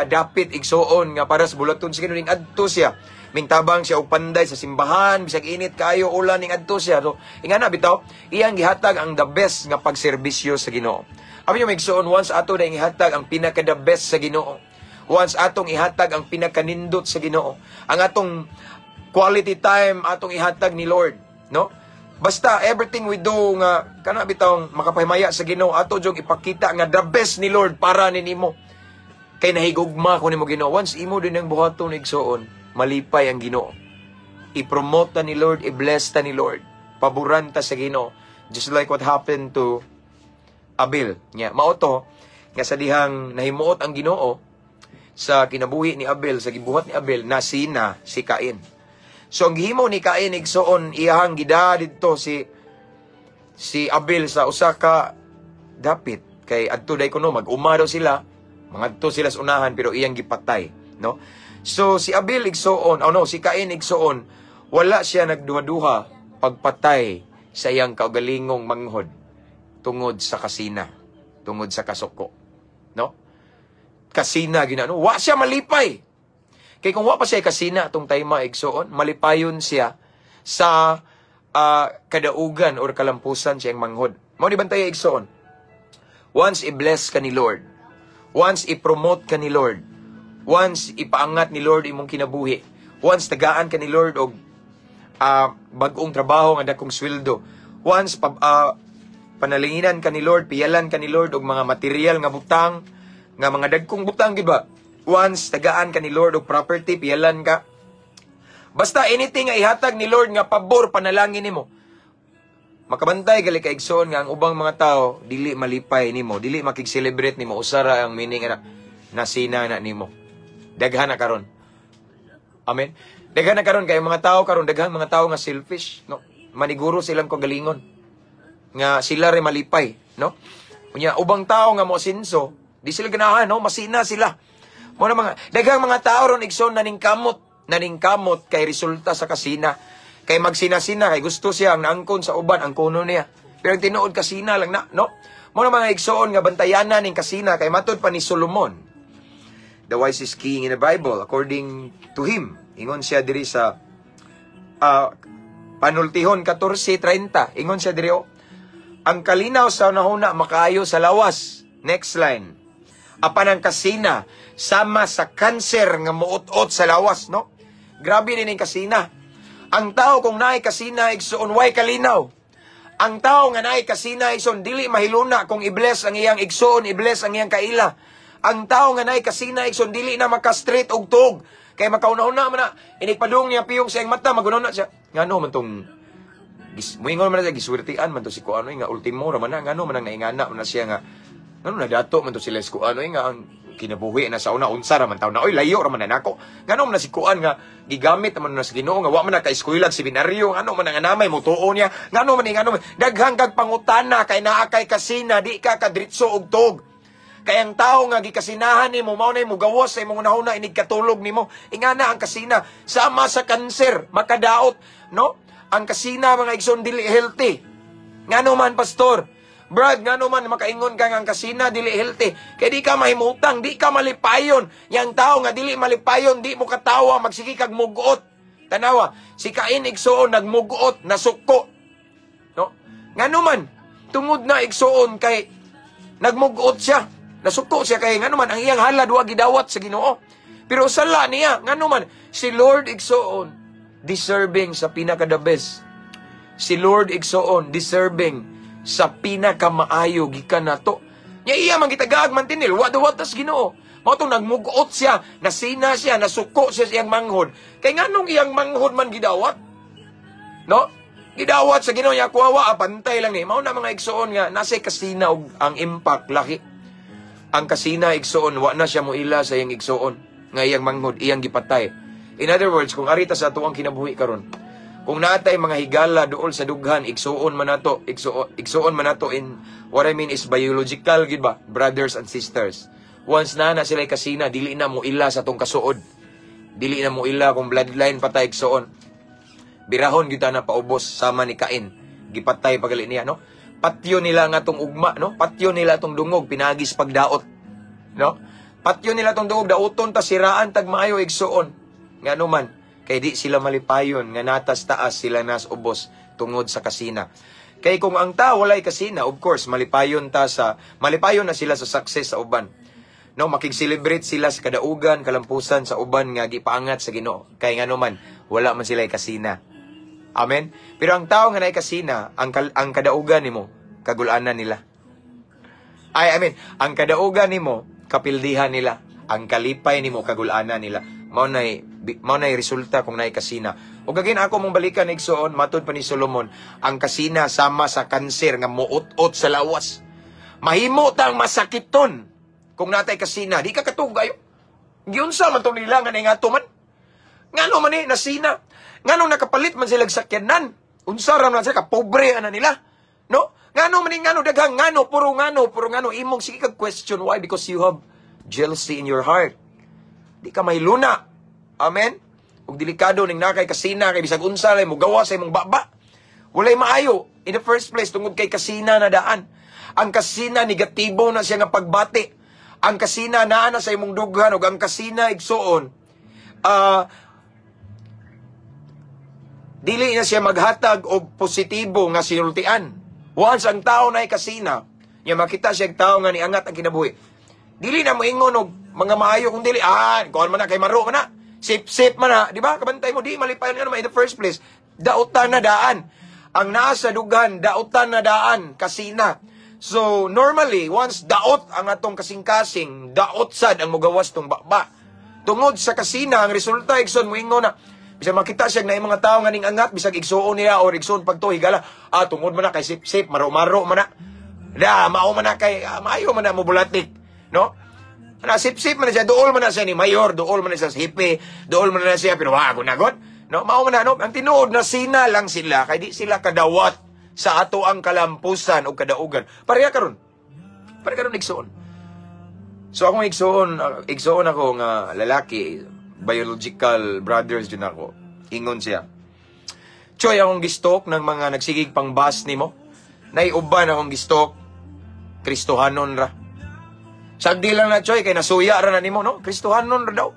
Speaker 1: dapit, igsuon, nga para sa bulaton sa Ginoo ning adto siya. Mingtabang siya og panday sa simbahan, bisag init kayo, ulan, ning adto siya. So, ingana bitaw, iyang gihatag ang the best nga pagserbisyo sa Ginoo. Abi nyo, igsuon, once ato na ihatag ang pinaka the best sa Ginoo, once atong ihatag ang pinakanindot sa Ginoo, ang atong quality time atong ihatag ni Lord, no? Basta everything we do nga kana bitawng makapahimaya sa Ginoo, ato jung ipakita nga the best ni Lord para ni nimo. Kay nahigugma ko nimo, Ginoo. Once imo din ang buhaton, igsuon, malipay ang Ginoo. I-promote ta ni Lord, i-bless ta ni Lord. Paboran ta sa Ginoo. Just like what happened to Abel. Nya, mao to nga sa dihang nahimuot ang Ginoo sa kinabuhi ni Abel, sa gibuhat ni Abel, nasina si Cain. So ang gihimo ni Cain, igsuon, iyahang gida didto si Abel sa usa ka dapit kay adto day kuno mag-uma daw sila, mangadto sila sa unahan, pero iyang gipatay, no? So si Abel, igsuon, oh no, si Cain, igsuon, wala siya nagduha-duha pagpatay sa iyang kaugalingong manghod tungod sa kasina, tungod sa kasuko, no? Kasina ginano, wa siya malipay. Kay kung wa pa siya kasina atong time, igsuon, malipayon siya sa kadaugan or kalampusan siyang manghod. Mao ni bantay, igsuon. Once i-bless ka ni Lord, once i-promote ka ni Lord, once ipaangat ni Lord imong kinabuhi, once tagaan ka ni Lord og bag-ong trabaho nga dakong sweldo, once panalinginan ka ni Lord, piyalan ka ni Lord og mga material nga butang, nga mga dagkong butang gid ba? Once tagaan ka ni Lord og property, piyalan ka. Basta anything nga ihatag ni Lord nga pabor panalangin nimo. Makabantay gali ka, igsoon, nga ang ubang mga tao dili malipay nimo, dili makig-celebrate nimo, usara ang meaning ana, nasina na nimo. Daghan na karon. Amen. Daghan na karon kay mga tao karon, daghang mga tao nga selfish, no? Maniguro silang kagalingon nga sila re malipay, no? Unya ubang tao nga mo sinso, di sila ganahan, no? Masina sila. Mo na mga daghang mga tao ron, igsoon, naningkamot, naningkamot kay resulta sa kasina. Kay magsina-sina kay gusto siya ang naangkon sa uban ang kuno niya. Pero ang tinuod, kasina lang na, no? Mo na mga igsoon nga bantayanan ning kasina kay matud pa ni Solomon, the wisest king in the Bible according to him. Ingon siya diri sa Panultihon 14:30. Ingon siya diri oh, "Ang kalinaw sa hunahuna makaayo sa lawas." Next line. "Apan ang kasina sama sa kanser nga muot-ot sa lawas," no? Grabe din ang kasina. Ang tao kung naay kasina, igsuon, way kalinaw. Ang tao nga naay kasina, igsuon, dili mahiluna kung i-bless ang iyang igsuon, i-bless ang iyang kaila. Ang tao nga naay kasina, igsuon, dili na maka-straight og tuog. Kay makauna-una man na, inig padung niya piyong sa iyang mata, maguna siya. Ngano man tong muingon man na siya, giswertian man to si kuano nga ultimo ra man na, ngano man ang naingana man na siya nga ngano na dato man to sila si kuano nga ang kinabuhi na sa una unsa ra man taw na, oy, layo ra man na nako, ngano man na si kuan nga gigamit man na sa Ginoo nga wa man na ka-eskwela seminaryo, ngano man ang anamay motuo niya, ngano man, ngano man, daghang kag pangutana kay naa kay kasina, di ka kadritso og tuog. Kay ang tao nga gikasinahan nimo mao na mo gawas sa imong hunahuna inig katulog nimo. Ingana ang kasina sama sa kanser, makadaot, no? Ang kasina, mga igsoon, dili healthy. Ngano man, pastor? Brad, ngano man makaingon ka nga ang kasina dili healthy? Kay di ka mahimutang, di ka malipayon. Yang tao nga dili malipayon, di mo katawa, magsige kag mugot. Tanawa, si Cain, igsuon, nagmugot, nasuko. No? Ngano man? Tungod na, igsuon, kay nagmugot siya. Nasuko siya kay ngano man ang iyang halad wa gidawat sa Ginoo. Pero sala niya, ngano man si Lord, igsuon, deserving sa pinaka the best. Si Lord, igsuon, deserving sa pinakamaayo gikan nato. Nya iya man gitagaag man tinil, wa dawat tas Ginoo. Mao tong nagmugot siya, nasina siya, nasuko siya sa iyang manghod. Kay nganong iyang manghod man gidawat? No? Gidawat sa Ginoo niya kuwawa, pantay lang ni. Mao na, mga igsuon, nga nasa kasina og ang impact laki. Ang kasina, igsuon, wa na siya moila sa iyang igsuon nga iyang manghod, iyang gipatay. In other words, kung arita sa atuang kinabuhi karon, kung natay mga higala duol sa dughan, igsuon man nato, igsuon, igsuon man nato, in what I mean is biological gid ba, brothers and sisters. Once na na sila kasina, dili na mo ila sa tong kasuod. Dili na mo ila kung bloodline pa ta, igsoon. Birahon gyud ta na paubos sama ni Cain. Gipatay pagali niya, no? Patyo nila nga tong ugma, no? Patyo nila tong dungog pinagis pagdaot. No? Patyo nila tong dungog, dauton ta, siraan tag maayo, igsoon. Ngano man kay di sila malipayon nga natas taas, sila nas ubos tungod sa kasina. Kay kung ang tao walay kasina, of course, malipayon na sila sa success sa uban. No, makig-celebrate sila sa kadaugan, kalampusan sa uban nga gipaangat sa Ginoo. Kay ngano man, wala man sila kasina. Amen. Pero ang tao nga naay kasina, ang kadaugan nimo, kagulanan nila. Ay, I mean, ang kadaugan nimo, kapildihan nila. Ang kalipay nimo, kagulanan nila. Mao nay resulta kung naay kasina. Ug again ako mong balikan, igsoon, matud pa ni Solomon, ang kasina sama sa kanser nga muut-ot sa lawas. Mahimo tang masakiton kung natay kasina, di ka katugayo. Giunsa man tong nila nga naingato man? Ngano man eh, nasina? Ngano nakapalit man sila sakyanan? Unsa ra man sila kapobre ana nila? No? Ngano man eh, ngano daghang ngano, puro ngano, puro ngano, imong sige kag question why? Because you have jealousy in your heart. Di ka mahiluna. Amen? Ug delikado ning nakay kasina kay bisag unsa lay mo gawa sa imong baba. Walay maayo in the first place tungod kay kasina na daan. Ang kasina, negatibo na siya nga pagbati. Ang kasina naa na sa imong dughan ug ang kasina, igsuon, dili na siya maghatag og positibo nga sinultian. Once ang tao na kasina, nya makita siya og tao nga niangat ang kinabuhi, dili na moingon og mga maayo kung dili, kuan man na kay maro man na. Sip-sip man na, di ba? Kabantay mo, di malipayon nga naman in the first place. Dautan na daan. Ang nasa dughan, dautan na daan, kasina. So, normally, once daot ang atong kasing-kasing, daot sad ang mugawas tong baba. Tungod sa kasina, ang resulta, igsoon, moingon na, bisag makita siya na mga tao nga ning angat, bisag igsuon niya or igsuon pagto, higala, tungod man na kay sip-sip, maro-maro man na. Da, mao man na kay, maayo man na mo bulatik. No? Ana, sip-sip man na siya, duol man na siya ni mayor, duol man na siya sa hepe, duol man na siya, pero wa nagot. No, mao man na, no? Ang tinuod na sina lang sila, kay di sila kadawat sa ato ang kalampusan o kadaugan. Pareha karon. Pareha karon, igsuon. So akong igsuon, igsuon ako nga lalaki, biological brothers din ako. Ingon siya. Choy, akong gistok ng mga nagsigig pang bus nimo. Naiuban akong gistok, Kristohanon ra. Sagdi lang na, Choy, kay nasuya ra na nimo, no? Kristohanon ra daw.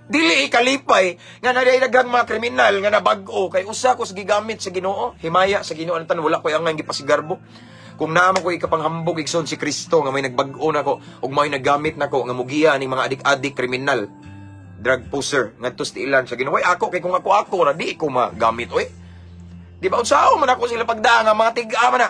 Speaker 1: Dili ikalipay nga naday daghang mga kriminal nga nabag-o kay usa ko sa gigamit sa Ginoo, himaya sa Ginoo ang tanan, wala koy angay gipasigarbo. Kung naa man ko ikapanghambog, igsoon, si Kristo nga may nagbag-o nako ug may naggamit nako nga mugiya ning mga adik-adik, kriminal, drug pusher ngadto sa tiilan sa Ginoo. Oy, ako kay kung ako ako ra di ko magamit oy. Di ba unsaon man ako sila pagdaa nga mga tig-a man na.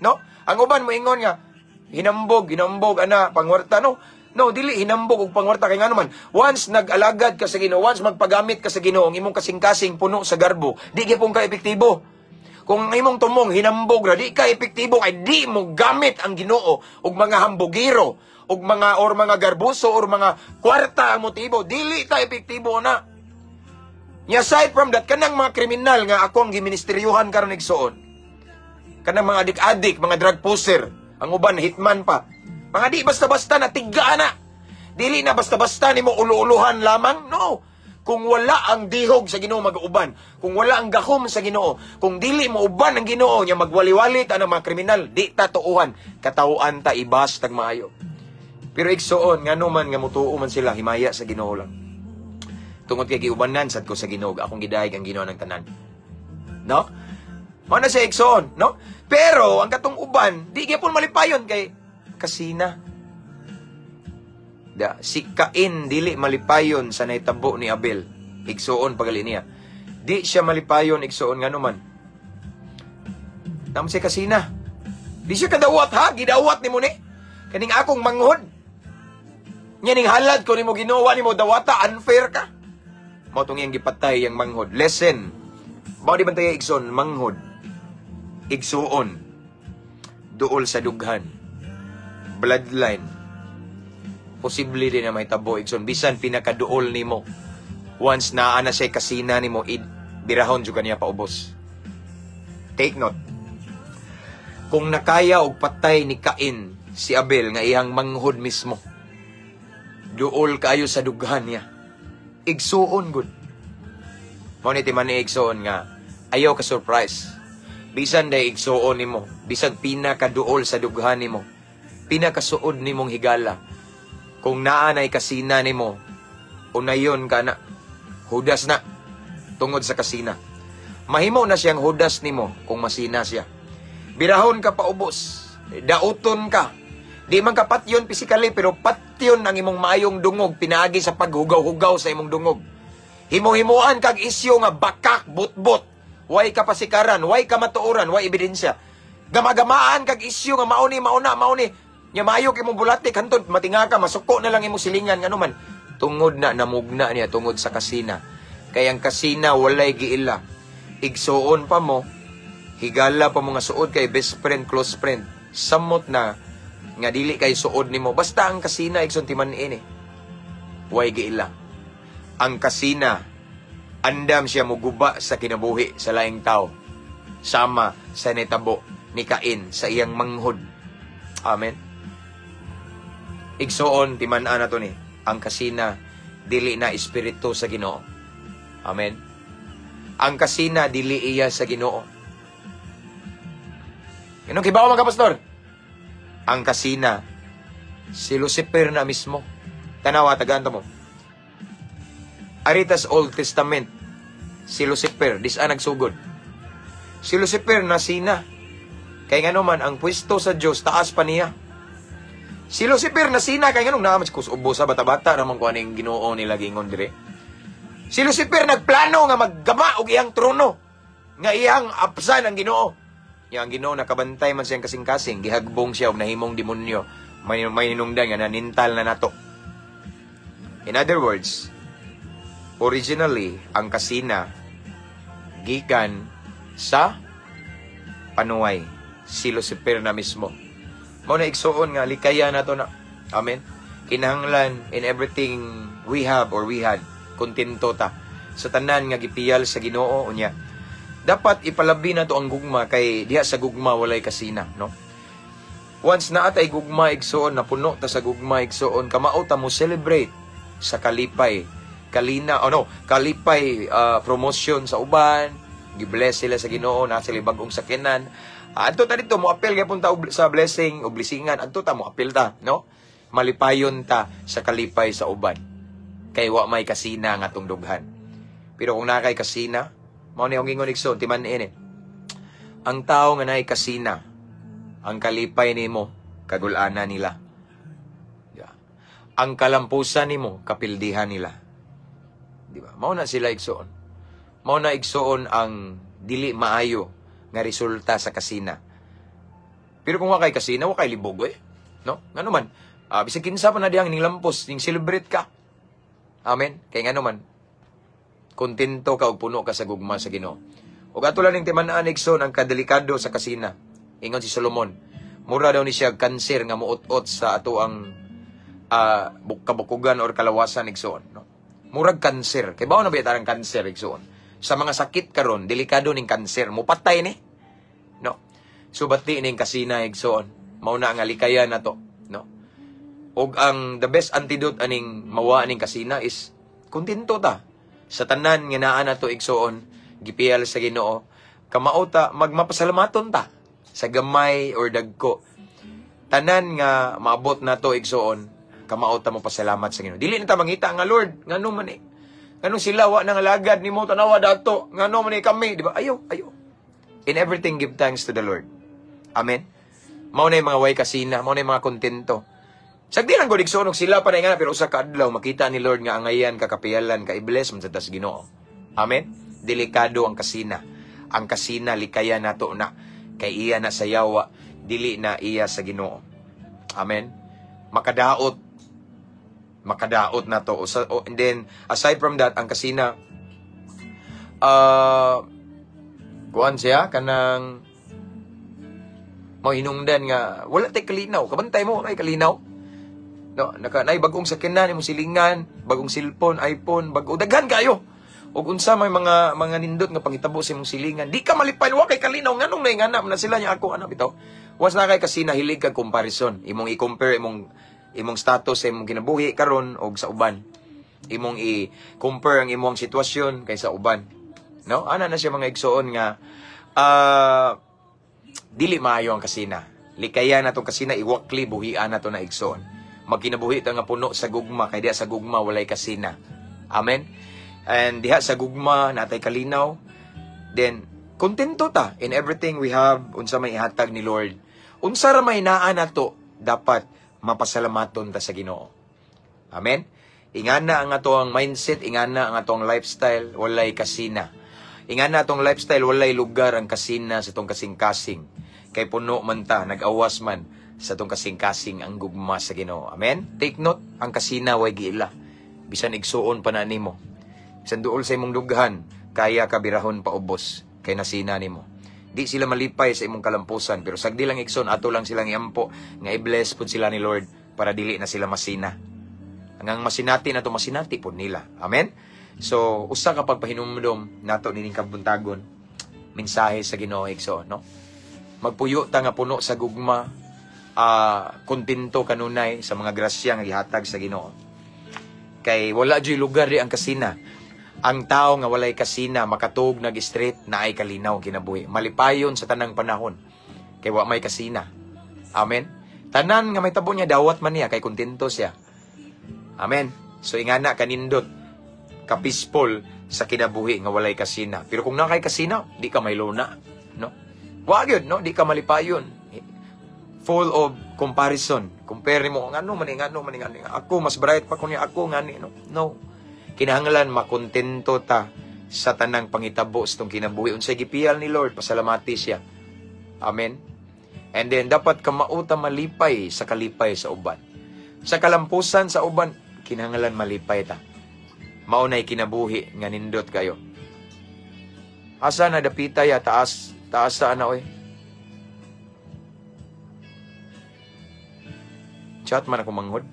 Speaker 1: No? Ang uban moingon nga hinambog, hinambog ana pangwarta, no? No, dili hinambog og pangwarta kay ngano man once nag-alagad ka sa Ginoo, once magpagamit ka sa Ginoo, ang imong kasing-kasing puno sa garbo, di gyapon ka epektibo. Kung ang imong tumong hinambog ra, di ka epektibo kay di mo gamit ang Ginoo og mga hambugiro og mga or mga garbuso or mga kwarta ang motibo, dili ta epektibo na. Nya aside from that, kanang mga kriminal nga ako ang giministeryuhan karon, igsuon. Kanang mga adik-adik, mga drug pusher, ang uban hitman pa. Mga di basta-basta na tiga na. Dili na basta-basta nimo ulo-uluhan lamang. No. Kung wala ang dihog sa Ginoo mag-uban, kung wala ang gahom sa Ginoo, kung dili mo uban ang Ginoo nya magwali-wali ta ng mga kriminal, di ta tuuhan, katawhan ta ibas tag maayo. Pero igsuon, ngano man nga mutuo man sila, himaya sa Ginoo lang. Tungod kay giubanan sad ko sa Ginoo, akong gidayeg ang Ginoo ng tanan. No? Mao na siya, igsoon, no? Pero ang katong uban, di gyapon malipayon kay kasina. Da, si Cain dili malipayon sa nahitabo ni Abel. Igsuon pagali niya. Di siya malipayon, igsuon, ngano man. Nam siya kasina. Di siya kadawat ha, gidawat nimo ni. Kaning akong manghod. Nya ning halad ko nimo Ginoo nimo dawata, unfair ka. Mao tong iyang gipatay yang manghod. Lesson. Mao di bantay, igsoon, manghod. Igsuon. Duol sa dughan. Bloodline. Posible din na may tabo, igsoon. Bisan pinakaduol nimo. Once naa na siya kasina nimo, birahon jud niya paubos. Take note. Kung nakaya og patay ni Cain si Abel nga iyang manghod mismo. Duol kayo sa dughan niya. Igsuon gud. Mao ni timan-i, igsuon, nga ayaw ka surprise. Bisan day igsuon nimo, bisag pinakaduol sa dughan nimo, pinakasuod nimong higala. Kung naa nay kasina nimo, unayon ka na, hudas na tungod sa kasina. Mahimo na siyang hudas nimo kung masina siya. Birahon ka paubos, dauton ka. Di man ka patyon physically, pero patyon ang imong maayong dungog pinaagi sa paghugaw-hugaw sa imong dungog. Himo-himuan kag isyu nga bakak, butbot. Way kapasikaran, way kamatuoran, way ebidensya. Gamagamaan kag isyu nga mauni, mauna, mauni. Nya maayo kay imong bulatik, hantod matinga ka, masuko na lang imong silingan, ngano man. Tungod na namugna niya tungod sa kasina. Kay ang kasina walay giila. Igsuon pa mo, higala pa mo nga suod kay best friend, close friend. Samot na nga dili kay suod nimo. Basta ang kasina, igsoon, timan-in eh. Way giila. Ang kasina, andam siya muguba sa kinabuhi sa laing tao. Sama sa nitabo ni Cain sa iyang manghod. Amen. Igsuon, timan-an na to ni. Ang kasina, dili na espiritu sa Ginoo. Amen. Ang kasina, dili iya sa Ginoo. Inong kibaw mga pastor? Ang kasina, si Lucifer na mismo. Tanawa, tagaan mo. Aritas Old Testament, si Lucifer, dis-a nagsugod. Si Lucifer nasina. Kay ngano man, ang pwesto sa Dios taas pa niya. Si Lucifer nasina kay nganong naa man kus ubo sa bata-bata naman ko aning Ginoo nila gingon dire. Si Lucifer nagplano nga maggama og iyang trono nga iyang apsan ang Ginoo. Ya ang Ginoo nakabantay man siyang kasing-kasing, gihagbong siya og nahimong demonyo. May hinungdan nga nanintal na nato. In other words, originally ang kasina gikan sa panuway, si Lucifer na mismo. Mao na, igsuon, nga likaya nato na. Amen. Kinahanglan in everything we have or we had, kontento ta sa tanan nga gipiyal sa Ginoo. Unya dapat ipalabi nato ang gugma kay diha sa gugma walay kasina, no? Once naa tay gugma, igsuon, napuno ta sa gugma, igsuon, kamao ta mo celebrate sa kalipay kalina oh no kalipay, promotion sa uban, gibless sila sa Ginoo na sila bag-ong sakyanan. Adto ta dito mo apil gyapon ta sa blessing o blessingan, adto ta mo apil ta, no? Malipayon ta sa kalipay sa uban kay wa may kasina nga atong dughan. Pero kung naa kay kasina, mao ni akong ingon, igsoon, timan-in eh. Ang tao nga naay kasina, ang kalipay nimo kagulana nila. Yeah. Ang kalampusan nimo kapildihan nila. Di ba? Mao na sila, igsoon. Mao na, igsuon, ang dili maayo nga resulta sa kasina. Pero kung wa kay kasina, wa kay libog eh. No? Ngano man, bisag kinsa pa na diyang ning lampos, ning celebrate ka. Amen. Kay ngano man, kontento ka ug puno ka sa gugma sa Ginoo. Ug ato lang ning timan-an, igsoon, ang kadelikado sa kasina. Ingon si Solomon, mura daw ni siya kanser nga muot-ot sa ato ang kabukugan or kalawasan, igsoon, no? Murag kanser. Kay bao na ba ang kanser, igsoon? Sa mga sakit karon, delikado ning kanser, mupatay ni. No? So bati ning kasina, igsoon. Mao na nga likayan nato, no? Og ang the best antidote aning mawa aning kasina is kontento ta sa tanan nga naa nato, igsuon, gipiyal sa Ginoo. Kamao ta magmapasalamaton ta sa gamay or dagko. Tanan nga maabot nato, igsuon, kamao ta mo pasalamat sa Ginoo. Dili na ta mangita nga, "Lord, ngano man eh? Ngano sila wa nang alagad nimo, tanawa dato? Ngano man eh kami?" Di ba? Ayo, ayo. In everything give thanks to the Lord. Amen. Mao na yung mga way kasina, mao na yung mga kontento. Sagdi lang gud, igsuon, og sila pa na nga, pero usa ka adlaw makita ni Lord nga angayan ka, kapiyalan ka, i-bless man sa tas Ginoo. Amen. Delikado ang kasina. Ang kasina likayan nato na kay iya na sa yawa, dili na iya sa Ginoo. Amen. Makadaot makadaot na to. And then aside from that, ang kasina kuan siya kanang mo hinungdan nga wala tay kalinaw. Kabantay mo kay kalinaw. No, naka nay bagong sakyanan imong silingan, bagong cellphone, iPhone, bago daghan kayo. Ug unsa may mga nindot nga pangitabo sa imong silingan, di ka malipay, wa kay kalinaw nganong naingana man sila niya ako anak bitaw. Once naa kay kasina, hilig kag comparison, imong i-compare imong Imong status sa imong kinabuhi karon og sa uban. Imong i-compare ang imong sitwasyon kaysa uban. No? Ana na siya, mga igsoon, nga dili maayo ang kasina. Likayan natong kasina, iwakli, buhian nato na, igsoon. Magkinabuhi ta nga puno sa gugma, kay diha sa gugma walay kasina. Amen. And diha sa gugma natay kalinaw, then kontento ta in everything we have, unsa may ihatag ni Lord. Unsa ra may naa nato, dapat mapasalamaton ta sa Ginoo. Amen. Ingana ang ato ang mindset, ingana ang atong lifestyle, walay kasina. Ingana atong lifestyle, walay lugar ang kasina sa atong kasing-kasing. Kay puno man ta, nag-awas man sa atong kasing-kasing ang gugma sa Ginoo. Amen? Take note, ang kasina way giila. Bisan igsuon pa na nimo. Bisan duol sa imong dughan, kaya ka birahon paubos kay nasina nimo. Di sila malipay sa imong kalampusan, pero sagdi lang, igsoon, ato lang silang iampo nga i-bless pud sila ni Lord para dili na sila masina. Ang masinati na to, masinati pud nila. Amen? So, usa ka pagpahinumdom nato nining kabuntagon, mensahe sa Ginoo, igsoon, no? Magpuyo ta nga puno sa gugma, kontento kanunay sa mga grasya nga gihatag sa Ginoo. Kay wala juy lugar di ang kasina. Ang tao nga walay kasina, makatug nag straight na ay kalinaw kinabuhi. Malipayon sa tanang panahon kay wa may kasina. Amen. Tanan nga may tabo niya, dawat man niya kay kontento siya. Amen. So ingana kanindot, ka-peaceful sa kinabuhi nga walay kasina. Pero kung naa kay kasina, di ka may luna, no? Wa gyud, no? Di ka malipayon. Full of comparison. Compare mo ngano man, ngano man, ngano. Ako mas bright pa kunya ako ngani, no? No. Kinahanglan makontento ta sa tanang pangitabo sa tong kinabuhi. Unsay gipiyal ni Lord, pasalamati siya. Amen. And then dapat kamao ta malipay sa kalipay sa uban. Sa kalampusan sa uban, kinahanglan malipay ta. Mao nay kinabuhi nga nindot kayo. Asa na dapita ya taas, taas sa ana oy. Chat man ako manghod.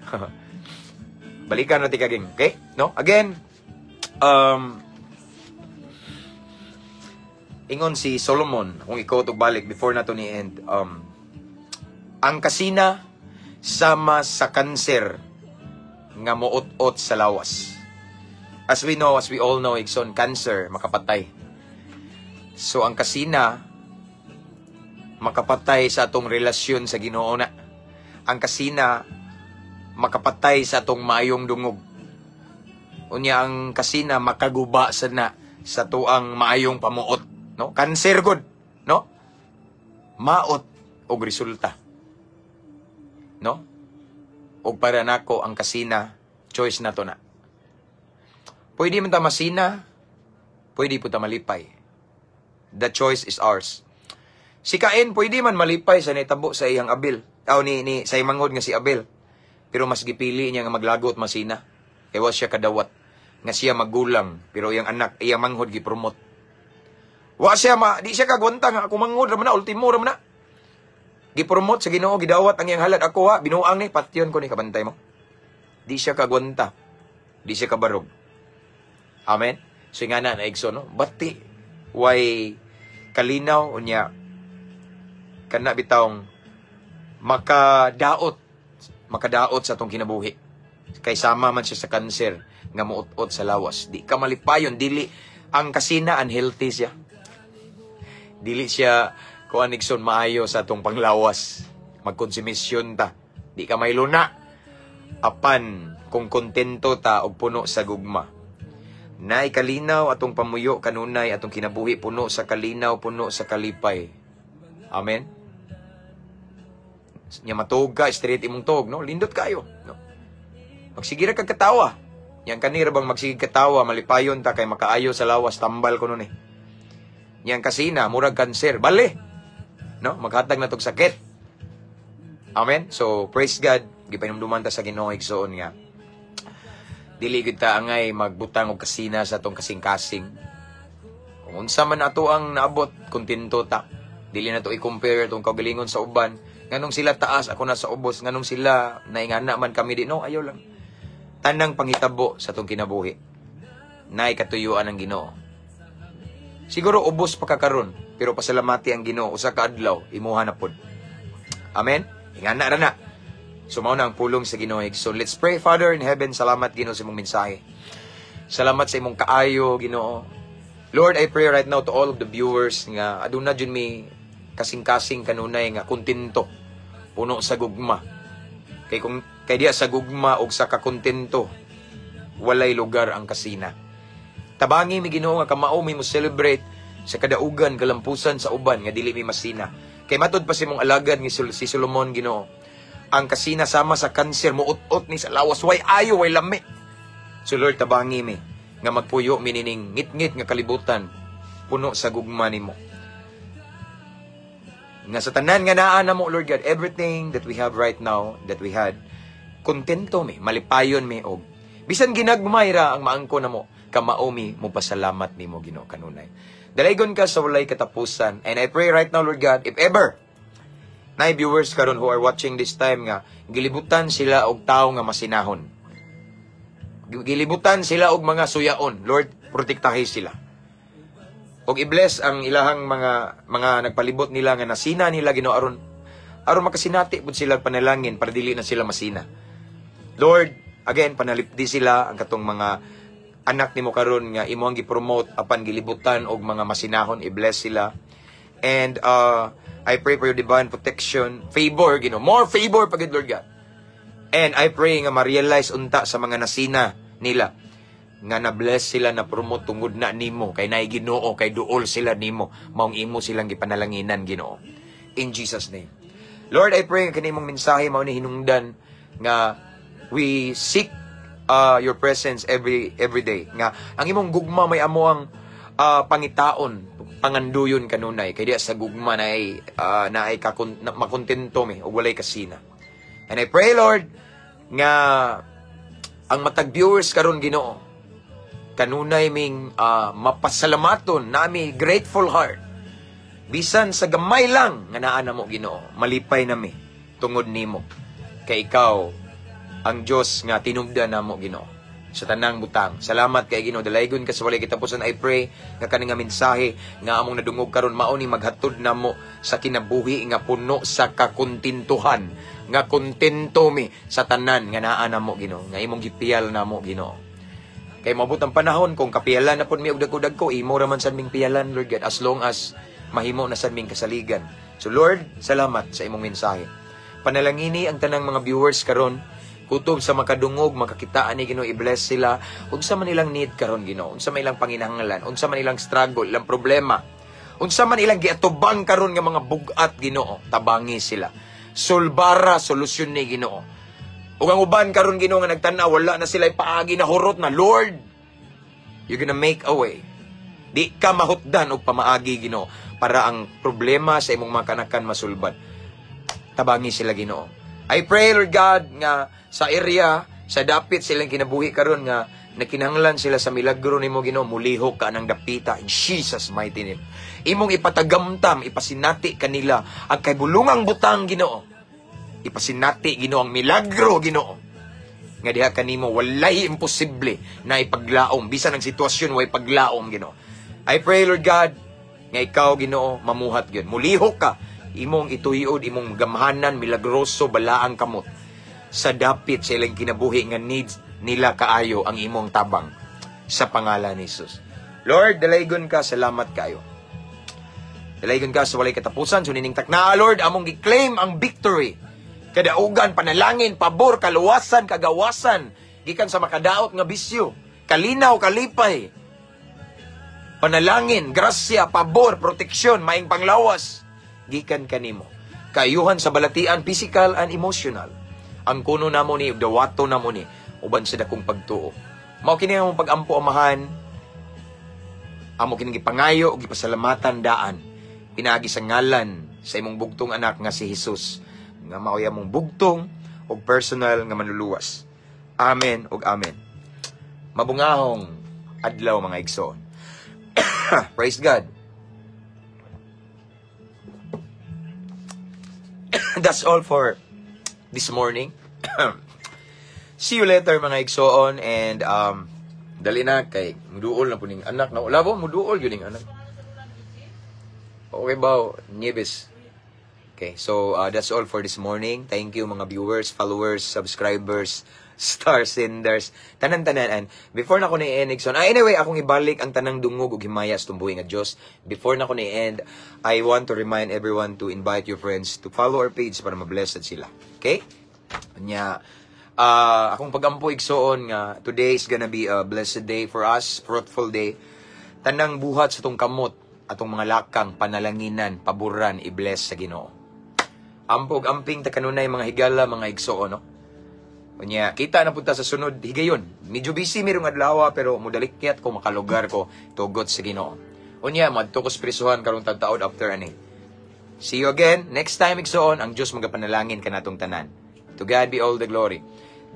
Speaker 1: Balikan na kaging, okay? No? Again, ingon si Solomon, kung ikaw og balik before na to ni end, ang kasina sama sa kanser nga muot-ot sa lawas. As we know, as we all know, igsoon, cancer makapatay. So ang kasina makapatay sa atong relasyon sa Ginoo na. Ang kasina makapatay sa atong maayong dungog. Unya ang kasina makaguba sa na sa tuang maayong pamuot, no? Cancer gud, no? Maot og resulta. No? Og para nako ang kasina, choice na to na. Pwede man ta masina, pwede po ta malipay. The choice is ours. Si Cain pwede man malipay sa nitabo sa iyang Abel. Aw ni sa manghod nga si Abel. Pero mas gipili niya nga maglagot masina. Kay wa siya kadawat nga siya magulang pero iyang anak, iyang manghod gipromote. Wa siya ma di siya kagwanta nga ako manghod ra man na, ultimo ra man na. Gipromote sa Ginoo, gidawat ang iyang halad, ako ha, binuang ni patyon ko ni kabantay mo. Di siya kagwanta. Di siya kabarog. Amen. So nga na igsoon, no? Bati way kalinaw, unya kana bitawng makadaot makadaot sa atong kinabuhi. Kay sama man siya sa kanser nga muot-ot sa lawas. Di ka malipayon, dili ang kasina, unhealthy siya. Dili siya kuan, igsoon, maayo sa atong panglawas. Magkonsumisyon ta. Di ka may luna. Apan kung kontento ta og puno sa gugma. Nay kalinaw atong pamuyo kanunay, atong kinabuhi puno sa kalinaw, puno sa kalipay. Amen. Nya matuog ka, straight imong tuog, no? Lindot kayo, no? Magsige ra kag katawa. Yang kanira bang magsige katawa, malipayon ta kay makaayo sa lawas, tambal ko nun eh. Yang kasina, murag kanser, bale. No? Maghatag na tog sakit. Amen. So, praise God, gipahinumduman ta sa Ginoo, igsoon, nga dili gid ta angay magbutang og kasina sa atong kasing-kasing. Kung unsa man ato ang naabot, kontento ta. Dili na to i-compare atong kaugalingon sa uban. Nganong sila taas, ako na sa ubos. Nganong sila naingana man kami di. No, ayaw lang. Tanang panghitabo sa atong kinabuhi, naay katuyuan ang Ginoo. Siguro ubos pa ka karon, pero pasalamati ang Ginoo, usa ka adlaw imuha na pod. Amen. Ingana ra na. So mao na ang pulong sa Ginoo. So let's pray. Father in heaven, salamat, Ginoo, sa imong mensahe. Salamat sa imong kaayo, Ginoo. Lord, I pray right now to all of the viewers nga aduna jud mi kasing-kasing kanunay nga kontento, puno sa gugma. Kay kung kay diya sa gugma og sa kakontento, walay lugar ang kasina. Tabangi mi, Ginoo, nga kamao mi mo celebrate sa kadaugan kalampusan sa uban nga dili mi masina. Kay matud pa sa imong alagad nga si Solomon, Ginoo, ang kasina sama sa kanser, muut-ot ni sa lawas, way ayo, way lami. So Lord, tabangi mi nga magpuyo mi nining ngit-ngit nga kalibutan puno sa gugma nimo. Nga sa tanan nga naa namo, Lord God, everything that we have right now, that we had, kontento mi, malipayon mi og bisan ginagmay ra ang maangko namo, kamao mi mo pasalamat nimo, Ginoo, kanunay. Dalaygon ka sa walay katapusan. And I pray right now, Lord God, if ever nay viewers karon who are watching this time nga gilibutan sila og tawo nga masinahon, gilibutan sila og mga suyaon, Lord, protektahi sila. Og i-bless ang ilahang mga nagpalibot nila nga nasina nila, Ginoo, aron aron makasinati pud sila panalangin para dili na sila masina. Lord, again, panalipdi sila, ang katong mga anak nimo karon nga imo ang gi-promote apan gilibutan og mga masinahon, i-bless sila. And I pray for your divine protection, favor, Ginoo. More favor pagid, Lord God. And I pray nga ma-realize unta sa mga nasina nila nga na-bless sila, na promote tungod na nimo, kay naay Ginoo, kay duol sila nimo, maong imo silang gipanalanginan, Ginoo, in Jesus' name. Lord, I pray nga kini imong mensahe mao ni hinungdan nga we seek your presence every day, nga ang imong gugma may amo ang pangitaon, panganduyon kanunay, kay diya sa gugma naay na, makontento mi ug walay kasina. And I pray, Lord, nga ang matag viewers karon, Ginoo, kanunay ming mapasalamaton nami, grateful heart, bisan sa gamay lang nga naa namo, Ginoo, malipay nami tungod nimo, kay ikaw ang Dios nga tinubdan namo, Ginoo, sa tanang butang. Salamat kay Ginoo, dalaygon ka sa walay katapusan. I pray nga kani nga mensahe nga among nadungog karon mao ni maghatod namo sa kinabuhi nga puno sa kakontentuhan, nga kontento mi sa tanan nga naa namo, Ginoo, nga imong gipiyal namo, Ginoo. Kay moabot ang panahon kung kapiyalan na pud mi og dagko-dagko, imo ra man sad ming piyalan, Lord God, as long as mahimo na sad ming kasaligan. So Lord, salamat sa imong mensahe. Panalangini ang tanang mga viewers karon, kutob sa makadungog, makakita ani, Ginoo, i-bless sila. Unsa man ilang need karon, Ginoo, unsa man ilang panginahanglan, unsa man ilang struggle, ilang problema, unsa man ilang giatubang karon nga mga bugat, Ginoo, tabangi sila. Solbara, solusyon ni Ginoo. Ug ang uban karon, Ginoo, nga nagtan-aw, wala na sila paagi, na hurot na, Lord, you're gonna make a way. Di ka mahutdan og pamaagi, Ginoo, para ang problema sa imong mga kanakan masulbad. Tabangi sila, Ginoo. I pray, Lord God, nga sa area, sa dapit silang kinabuhi karon nga nakinahanglan sila sa milagro nimo, Ginoo, mulihok ka ng dapita in Jesus' mighty name. Imong ipatagamtam, ipasinati kanila ang kaybulungang butang, Ginoo. Ipasinati, Ginoo, ang milagro, Ginoo. Nga diha kanimo walay imposible na ipaglaom, bisan ang sitwasyon way paglaom, Ginoo. I pray, Lord God, nga ikaw, Ginoo, mamuhat gyud. Mulihok ka, imong ituyod, imong gamhanan, milagroso, balaang kamot sa dapit sa ilang kinabuhi nga needs nila kaayo ang imong tabang sa pangalan ni Jesus. Lord, dalaygon ka, salamat kayo. Dalaygon ka sa walay katapusan. So nining takna, Lord, among gi-claim ang victory. Kadaugan, panalangin, pabor, kaluwasan, kagawasan, gikan sa makadaot nga bisyo, kalinaw, kalipay. Panalangin, grasya, pabor, proteksyon, maing panglawas, gikan kanimo. Kaayuhan sa balatian, physical and emotional. Ang kuno namo ni, dawato namo ni, uban sa dakong pagtuo. Mao kini ang pag-ampo, Amahan, amo kining gipangayo ug gipasalamatan daan pinaagi sa ngalan sa imong bugtong anak nga si Jesus, nga maoy among bugtong ug personal nga manluluwas. Amen ug amen. Mabungahong adlaw, mga igsoon. Praise God. That's all for this morning. See you later, mga igsoon, and dali na kay muduol na puning anak na wala ba muduol yun ning anak. Okay ba, Nieves? Okay, so that's all for this morning. Thank you, mga viewers, followers, subscribers, star senders, tanan-tanan. And before na ko ni-end, igsoon, ah, anyway, akong ibalik ang tanang dungog ug himaya sa tumbuhi nga Dios. Before na ko ni-end, I want to remind everyone to invite your friends to follow our page para ma-blessed sila. Okay? Nya, akong pagampo, igsoon, nga today is gonna be a blessed day for us, fruitful day. Tanang buhat sa atong kamot, atong mga lakang, panalanginan, paboran, i-bless sa Ginoo. Ampo ug amping ta kanunay, mga higala, mga igsoon, no? Unya, kita na punta sa sunod higayon. Medyo busy mi rong adlaw, pero mudalikyat ko, makalugar ko, tugot sa Ginoo. Unya, madto ko sa prisuhan karong tagtaod after ani. See you again next time, igsoon. Ang Diyos magapanalangin kanatong tanan. To God be all the glory.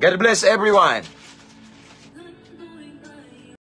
Speaker 1: God bless everyone.